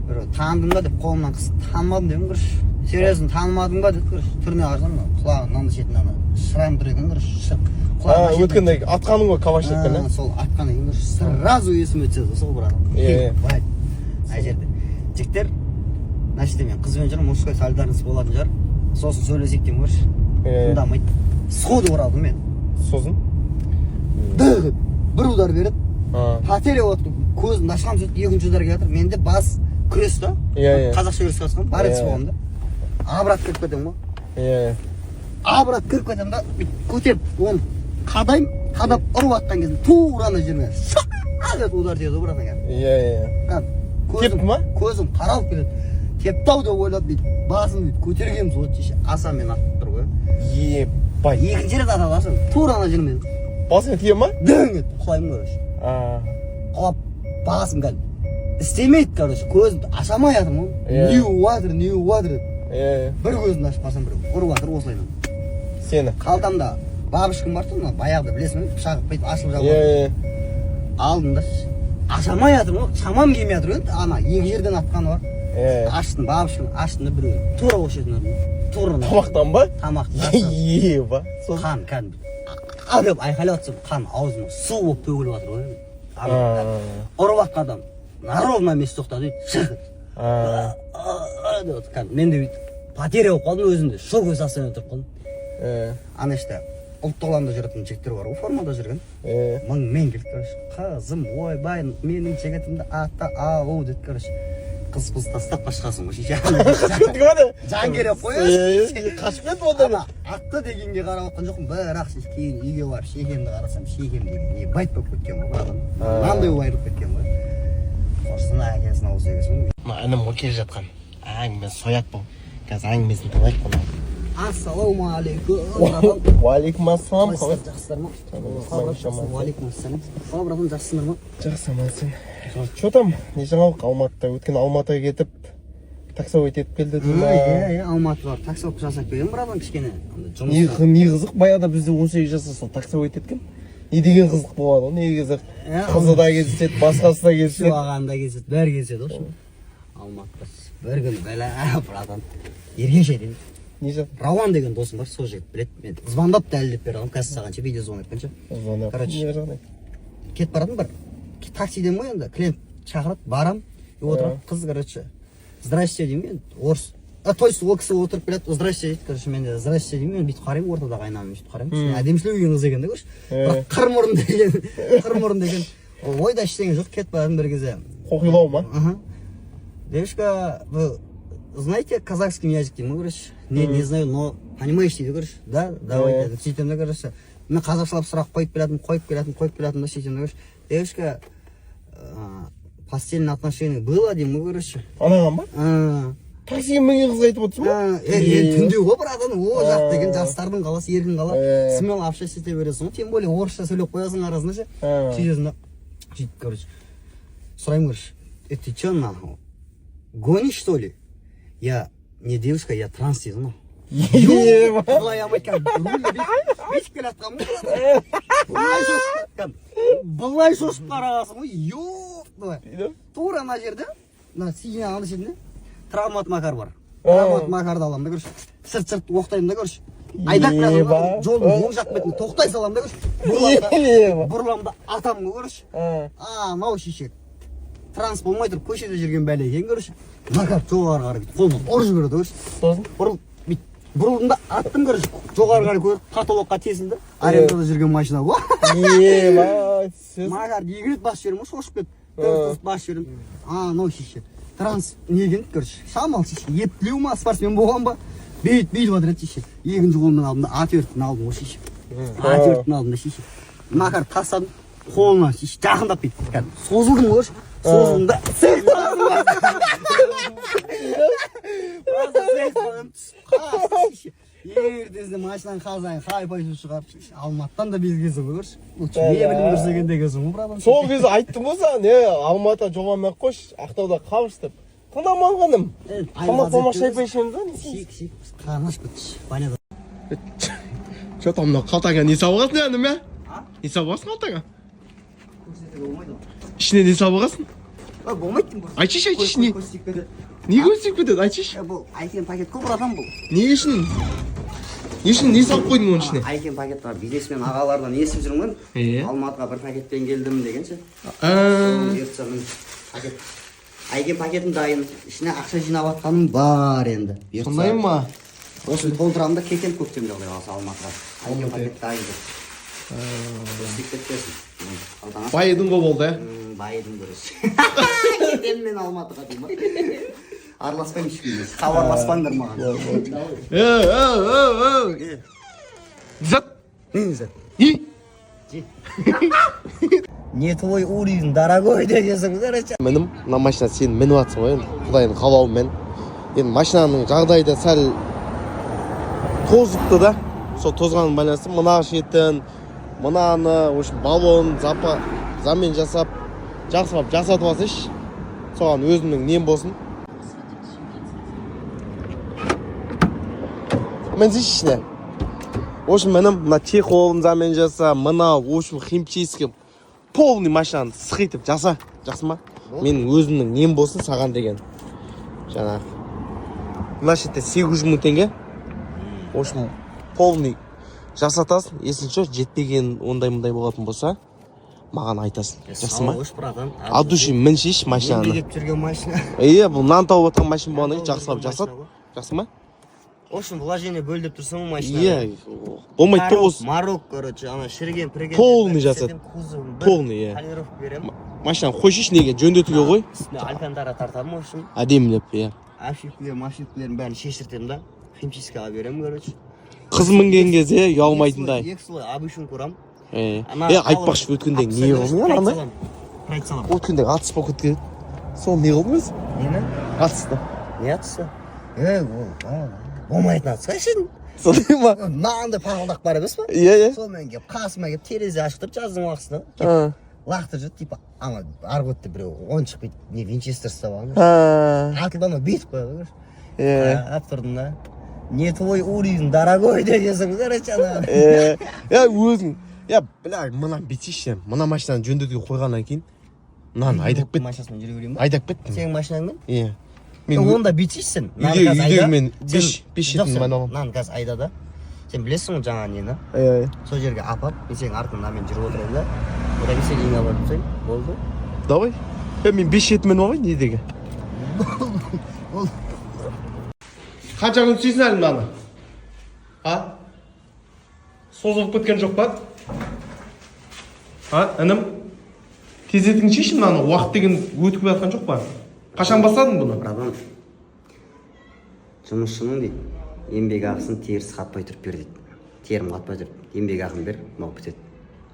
біреу «Таныдың ба?» деп қолымнан қысып, «Танымадым», – дедім. Короче, «Серьезно, танымадың ба?» деді. Короче, түріне қарасам, мына құлағының мынандай шетінде ана шрам тұр екен. Короче, құлағының Өткенде атқаның ғой калашникпен. А, сол атқаннан кейін, короче, сразу есіме түседі сол, братан. Иә. Ебать, ана жерде «Жігіттер, мына жерде мен қызбен жүрмін, мужской солидарность болатын шығар, сосын сөйлесейік», – деймін. Короче, тыңдамайды, сходу ұрады мен. Сосын? Дық етіп бір удар береді, потеря болады. Көзімді ашқанмын, сөйтіп екінші удар келе жатыр. Менде бас күрес та. Иә, иә. Қазақша күреске қатысқанмын, борец болғанмын да. Обратно кіріп кетемін ғой. Иә Обратно кіріп кетемін да, бүйтіп көтеріп оны қадаймын. Қадап ұрып жатқан кезде тура ана жеріме шақ етіп удар тиеді ғой, братан. Иә иә Кәдімгі Тепті ма? Көзім қаралып кетеді. Тепті ау деп ойлап, бүйтіп басын бүйтіп көтергенбіз ғой, шеше, Аса мен атып тұр ғой. Ебать. Екінші рет атады Асан, тура ана жеріме. Басыңа тие ма? Дөң етіп құлаймын, короче. Құлап, басым кәдімгі істемейді, короче, көзімді аша алмай жатырмын ғой. Не болып жатыр, не болып жатыр деп. Иә Бір көзімді ашып қалсам, біреу ұрып жатыр осылайынан. Сені? Қалтамда бабушкам бар тұғын, мына баяғыда, білесің бе, пышағы бүйтіп ашылып Иә. жабылады. Иә Алдым да, аша алмай жатырмын ғой, шамам келмей жатыр енді, ана екі жерден атқаны бар. Аштым, бабушканы аштым да, біреу тура осы жерден ұрды, тура мына. Тамақтан ба? Тамақты. Еба, сосын? Қан кәдімгі «А» деп айқайлап жатсам, қан аузыма су болып төгіліп жатыр ғой. Ана ұрып жатқан адам на ровном месте тоқтады, бүйтіп шық «А» деп отыр. Кәдімгі мен де бүйтіп потеря болып қалдым, өзім де шоковый состояние тұрып қалдым. Ана іште ұлттық ұланда жүретін жігіттер бар ғой, формада жүрген. Мыңмен келді, короче. «Қызым, ойбай, менің жігітімді атты ау», – деді. Короче, қыз қыз тастап қашқансың ғой, шеше. Қашып кетті ма? Жан керек қой. Иә, қашып кетті онда. Ана атты дегенге қарап отқан жоқпын, бірақ ше, кейін үйге барып шекемді қарасам, шекем деген ебать болып кеткен ғой, братан, мынандай болып айырылып кеткен ғой. Құрсын, әкесінің аузы егесін. Мына інім ғой келе жатқан, әңгіме сояды бұл. Қазір әңгімесін тыңдайық бұны. Ассалаумағалейкум, братан. Уағалейкум ассалам. Қалайсыздар, жақсысыздар ма? Қалай, брат, жақсы? Уағалейкум ассалам. Қалай, братан, жақсысыңдар ма? Жақсы, аман сен. Че там, не жаңалық Алматыда? Өткен Алматыға кетіп, таксовать етіп келді дей ма? Иә, Алматыға барып таксовка жасап келгенмін, братан, кішкене андай Не, жұмыс. не қызық, баяғыда бізде 18 жаста сол таксовать еткен. Не деген қызық болады ғой, не қызық. Иә, Қызы да кездеседі, басқасы да кездеседі. Сыйлаған да кездеседі, бәрі кездеседі ғой. Алматыда бір күні, бәлә, братан, Ергеш айтайын. Не жат? Рауан деген досым бар, сол жігіт біледі. Мен звондап дәлелдеп бере аламын қазір саған ше, видеозвон еткенше. Звондап. Короче. Не жағдай? Кетіп баратырмын бір таксиден ғой енді, клиент шақырады, барам и отырады қыз. Короче, «Здрасте» деймін енді, орыс, а то есть ол кісі отырып келеді, «Здрасте» дейді. Короче, мен де «Здрасте» деймін. Мен бүйтіп қараймын, ортадағы айнамен бүйтіп қараймын. Кішкене әдемісілеу келген қыз екен да, короче, бірақ қыр мұрын деген, қыр мұрын деген ойда ештеңе жоқ. Кетіп баратырмын бір кезде. Қоқилау ма? Ага. «Девушка, вы знаете казахский язык?» – деймін ғой, короче. «Не, не знаю, но понимаешь», – дейді, короче. «Да, давайте», – деп сөйтемін да, короче. Мен қазақшалап сұрақ қойып келатырмын, қойып келатырмын, қойып келатырмын да, сөйтемін да, короче. «Девушка, постельное отношение было?» – деймін ғой, короче. Анаған ба? А, Таксиге мінген қызға айтып отырсың ба? Е, түнде ғой, братан, о жақ деген жастардың қаласы, еркін қала. Е. Смело общаться ете бересің ғой, тем более орысша сөйлеп қоясың арасында ше. Сөйтесің да, сөйтіп, короче, сұраймын, короче: «Э, ты че, нахуй, гонишь, что ли?» «Я не девушка, я транс», – дейді ғой. Еба. Былай алмайды, кәдімгі рульге бүйтіп келе жатқанмын ғой, братан. Былай шошып, кәдімгі былай шошып қарағансың ғой, ёп твою. Тура мына жерде, мына сиденье ана шетінде травмат Макар бар. Травмат Макарды аламын да, короче, сырт сырт оқтаймын да, короче, айдап келе жатырмын Еба. да, жолдың оң жақ бетіне тоқтай саламын да, короче, бұрыламын да, Еба. бұрыламын да, атамын ғой, короче. Анау шешек транс болмай тұрып көшеде жүрген бәле екен, короче. Макар жоғары қарай бүйтіп қолымен ұрып жібереді, короче. Сосын? Бұрылып бүйтіп Бұрылдым да аттым, короче, жоғары қарай көтеріп, потолокқа тесілді. Арендада жүрген машина ғой. Ема, сіз Макар екі рет басып жібердім ғой, шошып кетіп. Төрт басып жібердім. Анау шеше. Транс не екен, короче, шамалы шеше. Ептілеу ма, спортсмен болған ба? Бүйт, бүйтіп жатыр еді шеше. Екінші қолыммен алдым да, отвертканы алдым ғой шеше. Отвертканы алдым да шеше. Макар тастадым, қолына шеше жақындап бүйтіп. Кәдімгі созылдым ғой. Созылдым да, цех ертесінде машинаның қазайын хайпай шығарып, Алматыдан да безгенсің ғой, көрші. Лучше не білім дұрыс екен дегенсің ғой, братан. Сол кезде айттым ғой саған, е, Алматыда жоламай ақ қойшы, Ақтауда қалшы деп. Тыңдамағаным. Тамақ тамақ шайпай ішеміз да. Шик, шик, қарны ашып кетті. Баняда. Че там мынау қалтаңа не салып алғансың інім, ә? Не салып алғансың қалтаңа? Көрсетуге болмайды ғой. Ішіне не салып алғансың? Ой, болмайды деймін. Айтшы, айтшы, не? Көз тиіп кетеді. Не көз тиіп кетеді, айтшы. Бұл Айкен пакет қой, братан, бұл. Не үшін? Не үшін не салып қойдың оның ішіне? Айкен пакет бар, бизнесмен ағалардан естіп жүрмін ғой. Алматыға бір пакетпен келдім дегенше. Бұйыртса, міне пакет. Айкен пакетім дайын. Ішіне ақша жинап жатқаным бар енді. Бұйыртса. Сондай ма? Осыны толтырамын да кетемін көктемде, құдай қаласа, Алматыға. Айкен пакет дайын тұр. Көз тиіп кетпесін. Қалтаңа. Байыдың ғой болды, ә? Байыдым, короче. Кетемін мен Алматыға деймін. Араласпаймын ешкімге. Хабарласпаңдар маған. Е. Зат. Не зат? Не? Не твой уровень, дорогой дегенсің, короче. Мінім, мына машина сен мініп жатсың ғой енді, Құдайдың қалауымен. Енді машинаның жағдайы да сәл тозыпты да. Сол тозғанына байланысты мына шетін, мынаны, в общем, баллон, запа, замен жасап, жақсылап жасатып алсайшы. Соған өзімнің нем болсын. Мінсейші ішіне. В общем, мінім, мына чехолын замен жаса, мына, в общем, химчистка, полный машинаны сықитып жаса, жақсы ма? Менің өзімнің нем болсын саған деген. Жаңағы. Мына шетте 800 мың теңге. В общем, полный жасатасың. Есіңше, жетпеген ондай-мындай болатын болса, маған айтасың. Жақсы ма? От души мінсейші машинаны. Еңбек етіп жүрген машина. Иә, бұл нан тауып жатқан машина болғаннан кейін жақсылап жасат. Жақсы ма? В общем, вложение бөл деп тұрсың ғой машинаға. Иә, болмайды да осы. Марок, короче, ана шіріген пірген. Полный жасат. Полный, иә. Полировка беремін. Машинаны қойшы, неге жөндетуге қой. Үстіне алькантара тартамын, в общем. Әдемілеп, иә. Обшивкілер, машивкілердің бәрін шештіртемін да. Химчисткаға беремін, короче. Қыз мінген кезде ұялмайтындай. Екі слой обшивка ұрамын. Е, айтпақшы, өткенде не қылдың ана? Прайд саламын. Өткенде атыс болып кеткен. Соны не қылдың өзі? Нені? Атысты. Не атысы? Е, ол болмайтын атыс қайшын? Сондай ма? Мынандай пақылдақ бар емес па? Иә, иә. Сонымен келіп, қасыма келіп, терезе ашық тұрып, жаздың уақытысында. Лақтырып жүрді, типа, ана арғы өтті біреу, ойыншық бүйтіп, не, винчестер ұстап алған. Атылды ана бүйтіп қояды, короче. Қарап тұрдым да. Не твой уровень, дорогой дегенсің, короче, ана. Е, өзің. Е, бля, мынаны бүйтсейші. Мына машинаны жөндетуге қойғаннан кейін мынаны айдап кет. Машинасымен жүре берейін ба? Айдап кеттім. Сенің машинаңмен? Иә. Мен онда бүйтсейші сен. Үйдегі мен 5 жетім мен аламын. Мынаны қазір айда да. Сен білесің ғой жаңа нені? Иә. Сол жерге апарып, мен сенің артыңнан мен жүріп отырайын да. Одан кейін сен үйіңе барып тастайын. Болды. Давай. Е, мен 5 жетім мен алайын недегі. Қанша күн істейсің әлі мынаны? А? Созылып кеткен жоқ па? А, інім? Тездетіңізші мынаны, уақыт деген өтіп жатқан жоқ па? Қашан бастадың бұны? Братан, жұмысшының дейді, еңбек ақысын теріс қатпай тұрып бер дейді. Терім қатпай тұрып, еңбек ақын бер, мынау бітеді.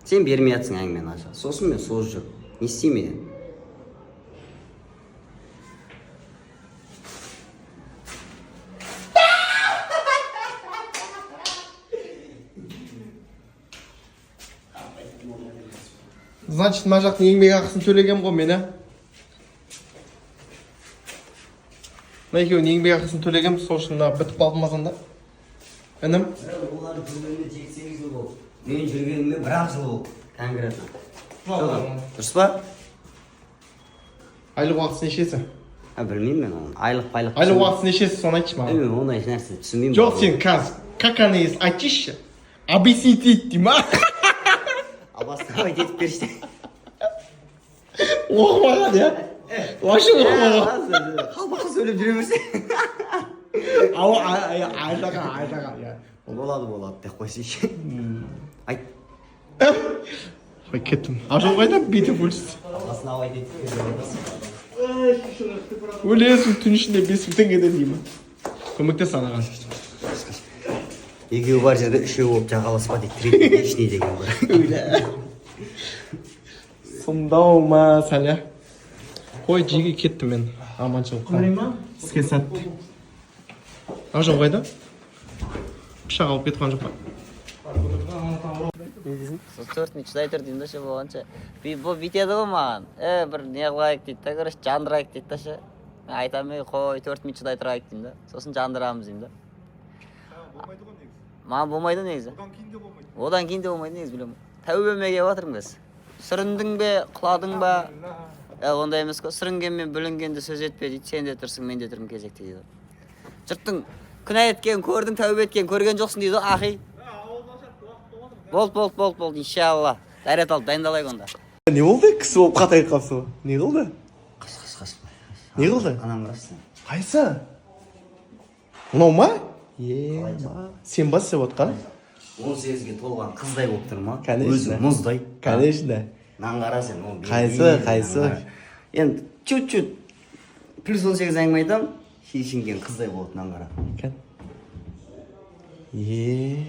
Сен бермей жатсың әңгімені аша. Сосын мен созып жүрмін. Не істеймін енді? Значит, мына жақтың еңбек ақысын төлегем ғой мен, ә? Мына екеуінің еңбек ақысын төлегем, сол үшін мына бітіп қалды ма сонда? Інім? Олар жүргеніне 7-8 жыл болды. Мен жүргеніме 1-ақ жыл болды. Конкретно. Дұрыс па? Айлық уақытысы нешесі? А, білмеймін мен оны. Айлық пайлық. Айлық уақытысы нешесі, соны айтшы маған. Мен ондай нәрсе түсінбеймін. Жоқ, сен қазір, как она есть, айтшы. Объяснить дейді ма? Обосновать етіп берші. Оқымаған, иә? Вообще оқымаған. Қалпақша сөйлеп жүре берсе. Ау, айшаға, айшаға, иә. Болады, болады деп қойсайшы, айт. Ой, кеттім. Ажал қайда, бүйтіп өлсін. Басына алай дейді. Өлесің түн ішінде 5000 теңгеден деймін. Көмектес анаған. Екеуі бар жерде үшеу болып жағаласпа дейді, третий лишний деген бар. Сұмдау ма, сәл, иә? Қой, жеге кеттім мен. Аманшылық. Іске сәтті. Ажал қайда? Пышақ алып кетіп қалған жоқ па? Сол 4 минут шыдай тұр деймін да ше, болғанша. Бұл бүйтеді ғой маған, е, бір не қылайық дейді да, короче, жандырайық дейді да ше. Мен айтамын: «Ей, қой, 4 минут шыдай тұрайық», — деймін да, сосын жандырамыз деймін да. Маған болмайды негізі, одан кейін де болмайды, одан кейін де болмайды негізі. Білемін, тәубеме келіп жатырмын қазір. Сүріндің бе, құладың ба? Е, ондай емес қой. Сүрінгенмен бүлінгенді сөз етпе дейді. Сен де тұрсың, мен де тұрмын кезекте дейді. Жұрттың күнә еткенін көрдің, тәубе еткенін көрген жоқсың дейді ғой, ахи. Болды, болды, болды, болды, иншалла. Дәрет алып дайындалайық онда. Не болды? Кісі болып қатайып қалыпсың ғой. Не қылды? Қаш, қаш, қаш. Не қылды? Ананы қарашы сен. Қайсы? Мынау ма? Е, ма. Сен ба істеп отқан? 18-ге толған қыздай болып тұр ма? Конечно. Өзі мұздай. Конечно. Мынаны қара сен, ол Қайсы, қайсы? Мынаны қара. Енді чуть чуть плюс 18 әңгіме айтамын, шешінген қыздай болады, мынаны қара. Кән. Е,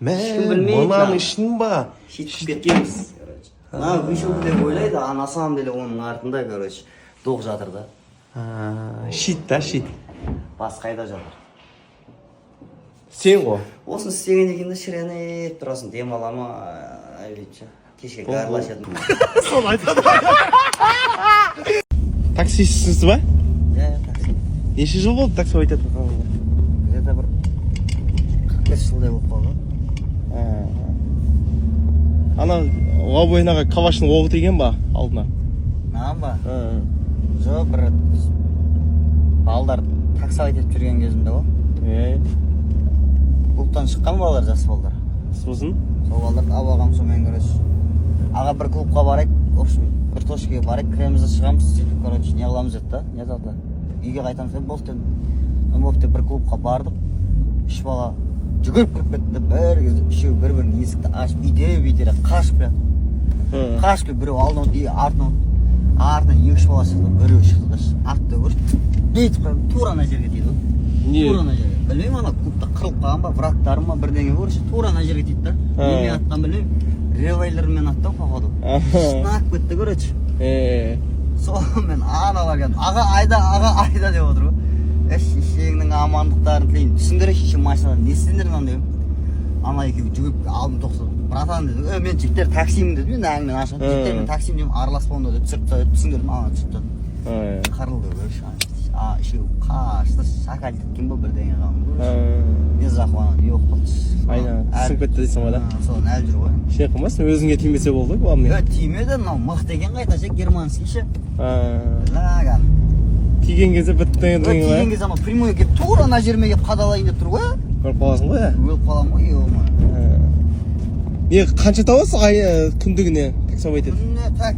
мә, Ешкім білмейді мынаның мынаны. ішін ба? Сөйтіп кеткенбіз, короче. Мына вышел деп ойлайды, а на самом деле оның артында, короче, доқ жатыр да. А, щит та, щит. Бас қайда жатыр? Сен ғой. Осыны істегеннен кейін де шіреніп тұрасың, демаламай бүйтіп ше. Кешке гарлашатын. Соны айтады. Таксистсіз ба? Иә, такси. Неше жыл болды такси айтатын? Где-то бір 45 жылдай болып қалды. Ана лобойнаға калашның оғы тиген ба алдына? Маған ба? Жоқ, бір балдар таксовать етіп жүрген кезімде ғой. Е. Клубтан шыққан балалар, жас балдар. Сосын? Сол балдарды алып алғанмын, сонымен, короче. Аға, бір клубқа барайық, в общем, бір точкаға барайық, кіреміз де шығамыз, сөйтіп, короче, не қыламыз деді да, не айтады, үйге қайтамыз деді, болды дедім. Ну, болды деп бір клубқа бардық. Үш бала жүгіріп кіріп кетті де, бір кезде үшеуі бір бірінің есікті ашып, итере итере қашып келеді. Қашып келіп, біреу алдына отырды, артына отырды. Артынан екі үш бала шықты, біреуі шықты да, артта көріп, бүйтіп қойып, тура ана жерге тиді ғой. Не? Тура ана жерге. Білмеймін, ана клубта қырылып қалған ба, врагтары ма, бірдеңе, короче, тура ана жерге тиді да. Немен атқан білмеймін. Револьвермен атты ғой, походу. Сынап кетті, короче. Е. Сонымен аналар келді. Аға, айда, аға, айда деп отыр ғой. Е, шешеңнің амандықтарын тілеймін. Түсіңдер, шеше, машинадан не істедіңдер мынаны деп. Ана екеуі жүгіріп алдым, тоқтады. Братан деді. Е, мен жігіттер таксимін дедім. Мен әңгімені ашып. Жігіттер, мен таксимін деймін, араласпаңдар деп түсіріп тастады. Түсіңдер, ана түсіріп тастады. Қырылды, короче. А, үшеуі қашты, шакал кеткен ба, бірдеңе қалды. Не захват, не болып қалды. Айна, сынып кетті дейсің ғой да? Соны әлі жүр ғой. Ештеңе қылмасын, өзіңе тимесе болды, главное. Е, тимеді, мынау мықты екен қайта ше, германский ше. Лаган. Тиген кезде бітті Е, деген тиген ғой. кезде анау прямой келіп, тура ана жеріме келіп қадалайын деп тұр ғой. Көріп қаласың ғой, иә? Өліп қаламын ғой, ё. Не, қанша табасың ай күндігіне таксовать етіп? Күніне так.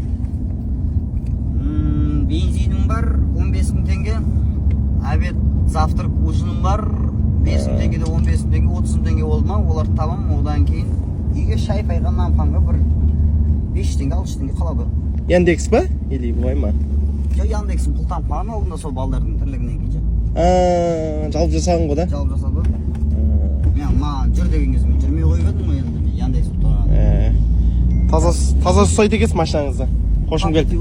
Бензинім бар, 15 мың теңге. Обед, завтрак, ужиным бар. 5 мың теңгеде 15 мың теңге, 30 мың теңге болды ма, оларды табамын. Одан кейін үйге шай пайға, нан панға бір 500 теңге, 600 теңге қалады. Яндекс па? Или былай ма? Жоқ, Яндекстің пұлтанып қалған алдында сол балдардың тірлігінен кейін ше. А, жалып жасаған ғой да? Жалып жасады ғой. Мен маған жүр деген кезде мен жүрмей қойып едім ғой енді, мен Яндекс тұрған. Таза таза ұстайды екенсіз машинаңызды. Қошым келді.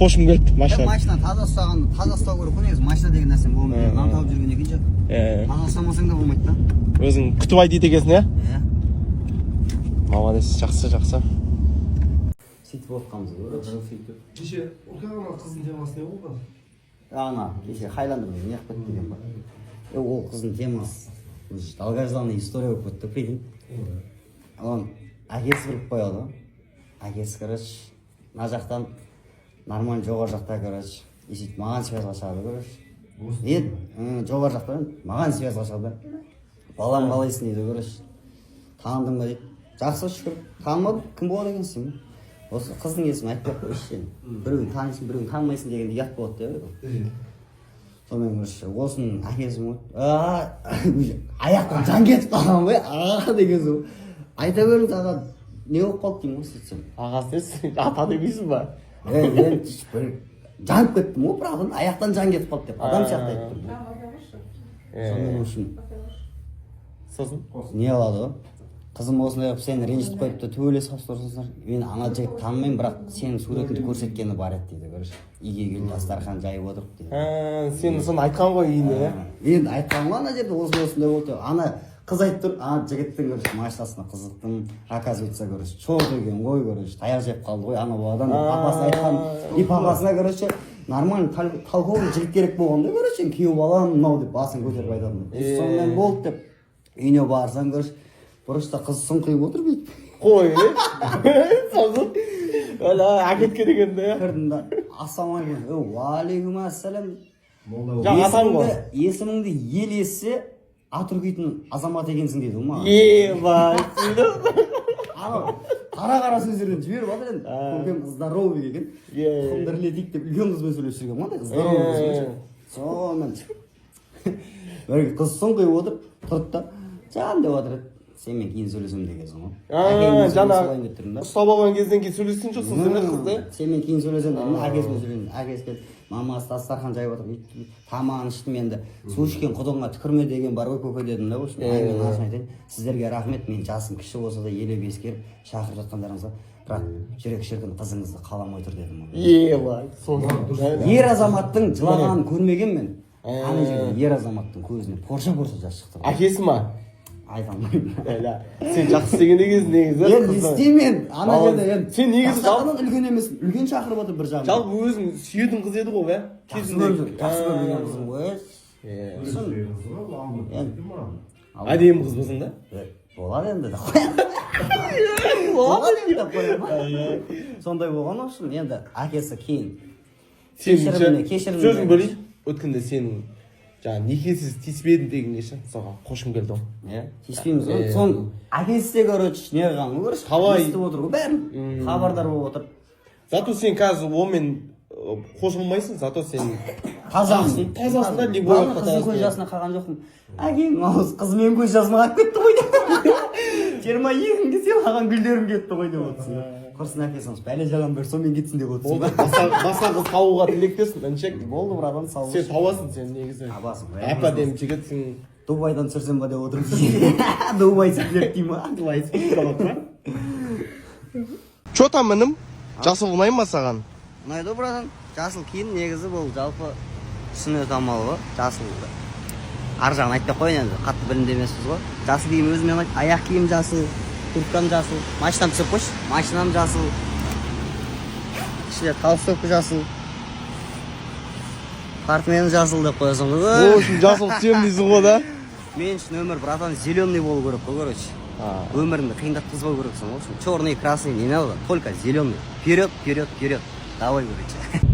Қошым келді машина. Машина таза ұстағанды, таза ұстау керек қой негізі. Машина деген нәрсе болмайды. Нан тауып жүргеннен кейін ше. Таза ұстамасаң да болмайды да. Өзің күтіп айдайды екенсің, иә? Иә. Молодец, жақсы, жақсы. Сөйтіп отқанбыз ғой. Сөйтіп. Кеше ана қыздың темасы не болды? Ана кеше Хайландермен не қылып кетті деген ба? Е, ол қыздың темасы уже долгожданный история болып кетті, прикинь. Оның әкесі біліп қояды ғой. Әкесі, короче, мына жақтан нормально, жоғары жақта, короче, и сөйтіп маған связьға шығады, короче. Не, жоғары жақтан маған связьға шығады. Балам, қалайсың дейді, короче. Таныдың ба дейді. Жақсы, шүкір. Танымадым, кім болады екенсің? Осы қыздың есімін айтпай ақ қойшы сен. Біреуін танисың, біреуін танымайсың дегенде ұят болады деп. Сонымен, короче, осының әкесі ғой, уже аяқтан жан кетіп қалған ғой. Аға деген соң, айта беріңіз, аға, не болып қалды деймін ғой сөйтсем. Ағасы емес, ата демейсің ба? Е, мен бір жанып кеттім ғой, правда, аяқтан жан кетіп қалды деп адам сияқты айттым. Сонымен, в общем, Сосын? Не қылады ғой, қызым осындай қылып сені ренжітіп қойыпты, төбелесіп қалыпсыңдар, мен ана жігітті танымаймын, бірақ сенің суретіңді көрсеткені бар еді дейді. Короче, үйге келіп дастархан жайып отырып дейді. А, сен соны айтқан ғой үйінде, иә? Енді айтқан ғой, ана жерде осындай осындай болды деп. Ана қыз айтып тұр, ана жігіттің, короче, машинасына қызықтым, оказывается, короче, черт екен ғой, короче, таяқ жеп қалды ғой ана баладан деп папасына айтқан. И папасына, короче, нормальный толковый жігіт керек болған да, короче, күйеу балам мынау деп басын көтеріп айтатын. И сонымен болды деп үйіне барсам, короче, бұрышта қыз сұңқиып отыр бүйтіп. Қой, сосын ана әкеткен екен да, иә? Кірдім да, ассалаумағалейкум, е, уағалейкум ассалам. Жаңа атаң ғой. Есіміңді ел естісе, ат үркитін азамат екенсің дейді ғой маған. Ебать. Анау қара қара сөздерден жіберіп жатыр енді. Көкем здоровый екен. Иә, иә. Тұқым дірілетейік деп үлкен қызбен сөйлесіп жүрген ғой, андай здоровый қызбен ше. Сонымен бір қыз сұңқиып отыр, тұрды да, жан деп жатыр еді. Сенімен кейін сөйлесемін дегенсің ғой. Әкеңмен Жаңа сөйлесіп алайын деп тұрмын да. Ұстап алған кезден кейін сөйлескен жоқсың сен қызды? Сенімен кейін сөйлесемін дедім, әкесімен сөйлесемін. Әкесі келді, мамасы дастархан жайып отыр, бүйтіп тамағын іштім енді. Су ішкен құдығыңа түкірме деген бар ғой, көке, дедім да, в общем, әңгіменің ашығын айтайын. Сіздерге рахмет, мен жасым кіші болса да елеп ескеріп шақырып жатқандарыңызға, бірақ жүрек шіркін қызыңызды қаламай тұр дедім ғой. Ебать, сосын? Ер азаматтың жылағанын көрмегенмін мен. Ана жерде ер азаматтың көзінен порша порша жас шықты ғой. Әкесі ма? Айта алмаймын. Әлі сен жақсы істеген екенсің негізі. Енді не Қызды. істеймін енді ана жерде енді? Сен негізі дастарханнан үлкен емеспін, үлкен шақырып отыр бір жағынан. Жалпы өзің сүйетін қыз еді ғой, иә? Жақсы көріп жүр, жақсы көріп жүрген қызым ғой. Сосын енді Әдемі қыз болсың да. Болады енді деп қоямын, болады енді деп қоямын. Сондай болған, в общем, енді әкесі кейін Сен кешіріміне. Сөзің бөлейін, өткенде сенің жаңағы некесіз тиіспедің дегенге ше, соған қошқым келді ғой. Иә, тиіспейміз ғой. Соны әкесі де, короче, не қылған ғой, короче, Қалай? естіп отыр ғой бәрін, хабардар болып отыр. Зато сен қазір онымен қосылмайсың, зато сен Тазамын. Тазасың да, любой Главное, уақытта қыздың көз тазасың. жасына қалған жоқпын. Әкең ауыз қыз менің көз жасыма қалып кетті ғой деп, 22 күнге сыйлаған гүлдерім кетті ғой деп отырсың. Құрсын, әкесі бәле жалан бір сонымен кетсін деп отырсың Болды, ба? басқа қыз табуға тілектеспін, інішек. Болды, братан, сау. Сен табасың сен негізі. Табасың ғой. Әп әдемі жігітсің. Дубайдан түсірсем ба деп отырмын. Дубай түсіріп дей ма? Дубай. Че там, інім, жасыл ұнай ма саған? Ұнайды ғой, братан, жасыл киім негізі бұл жалпы сүннет амалы ғой жасыл. Ар жағын айтпай ақ қояйын енді, қатты білімді емеспіз ғой. Жасыл киім өзіме ұнайды, аяқ киім жасыл, курткам жасыл, машинам түсіріп қойшы, машинам жасыл, ішінде толстовка жасыл, портменім жасыл деп қоясың ғой. В общем, жасыл түсемін дейсің ғой да? Мен үшін өмір, братан, зеленый болу керек қой, короче. Өміріңді қиындатқызбау керексің ғой. Черный, красный не надо, только зеленый. Вперед, вперед, вперед, давай, короче.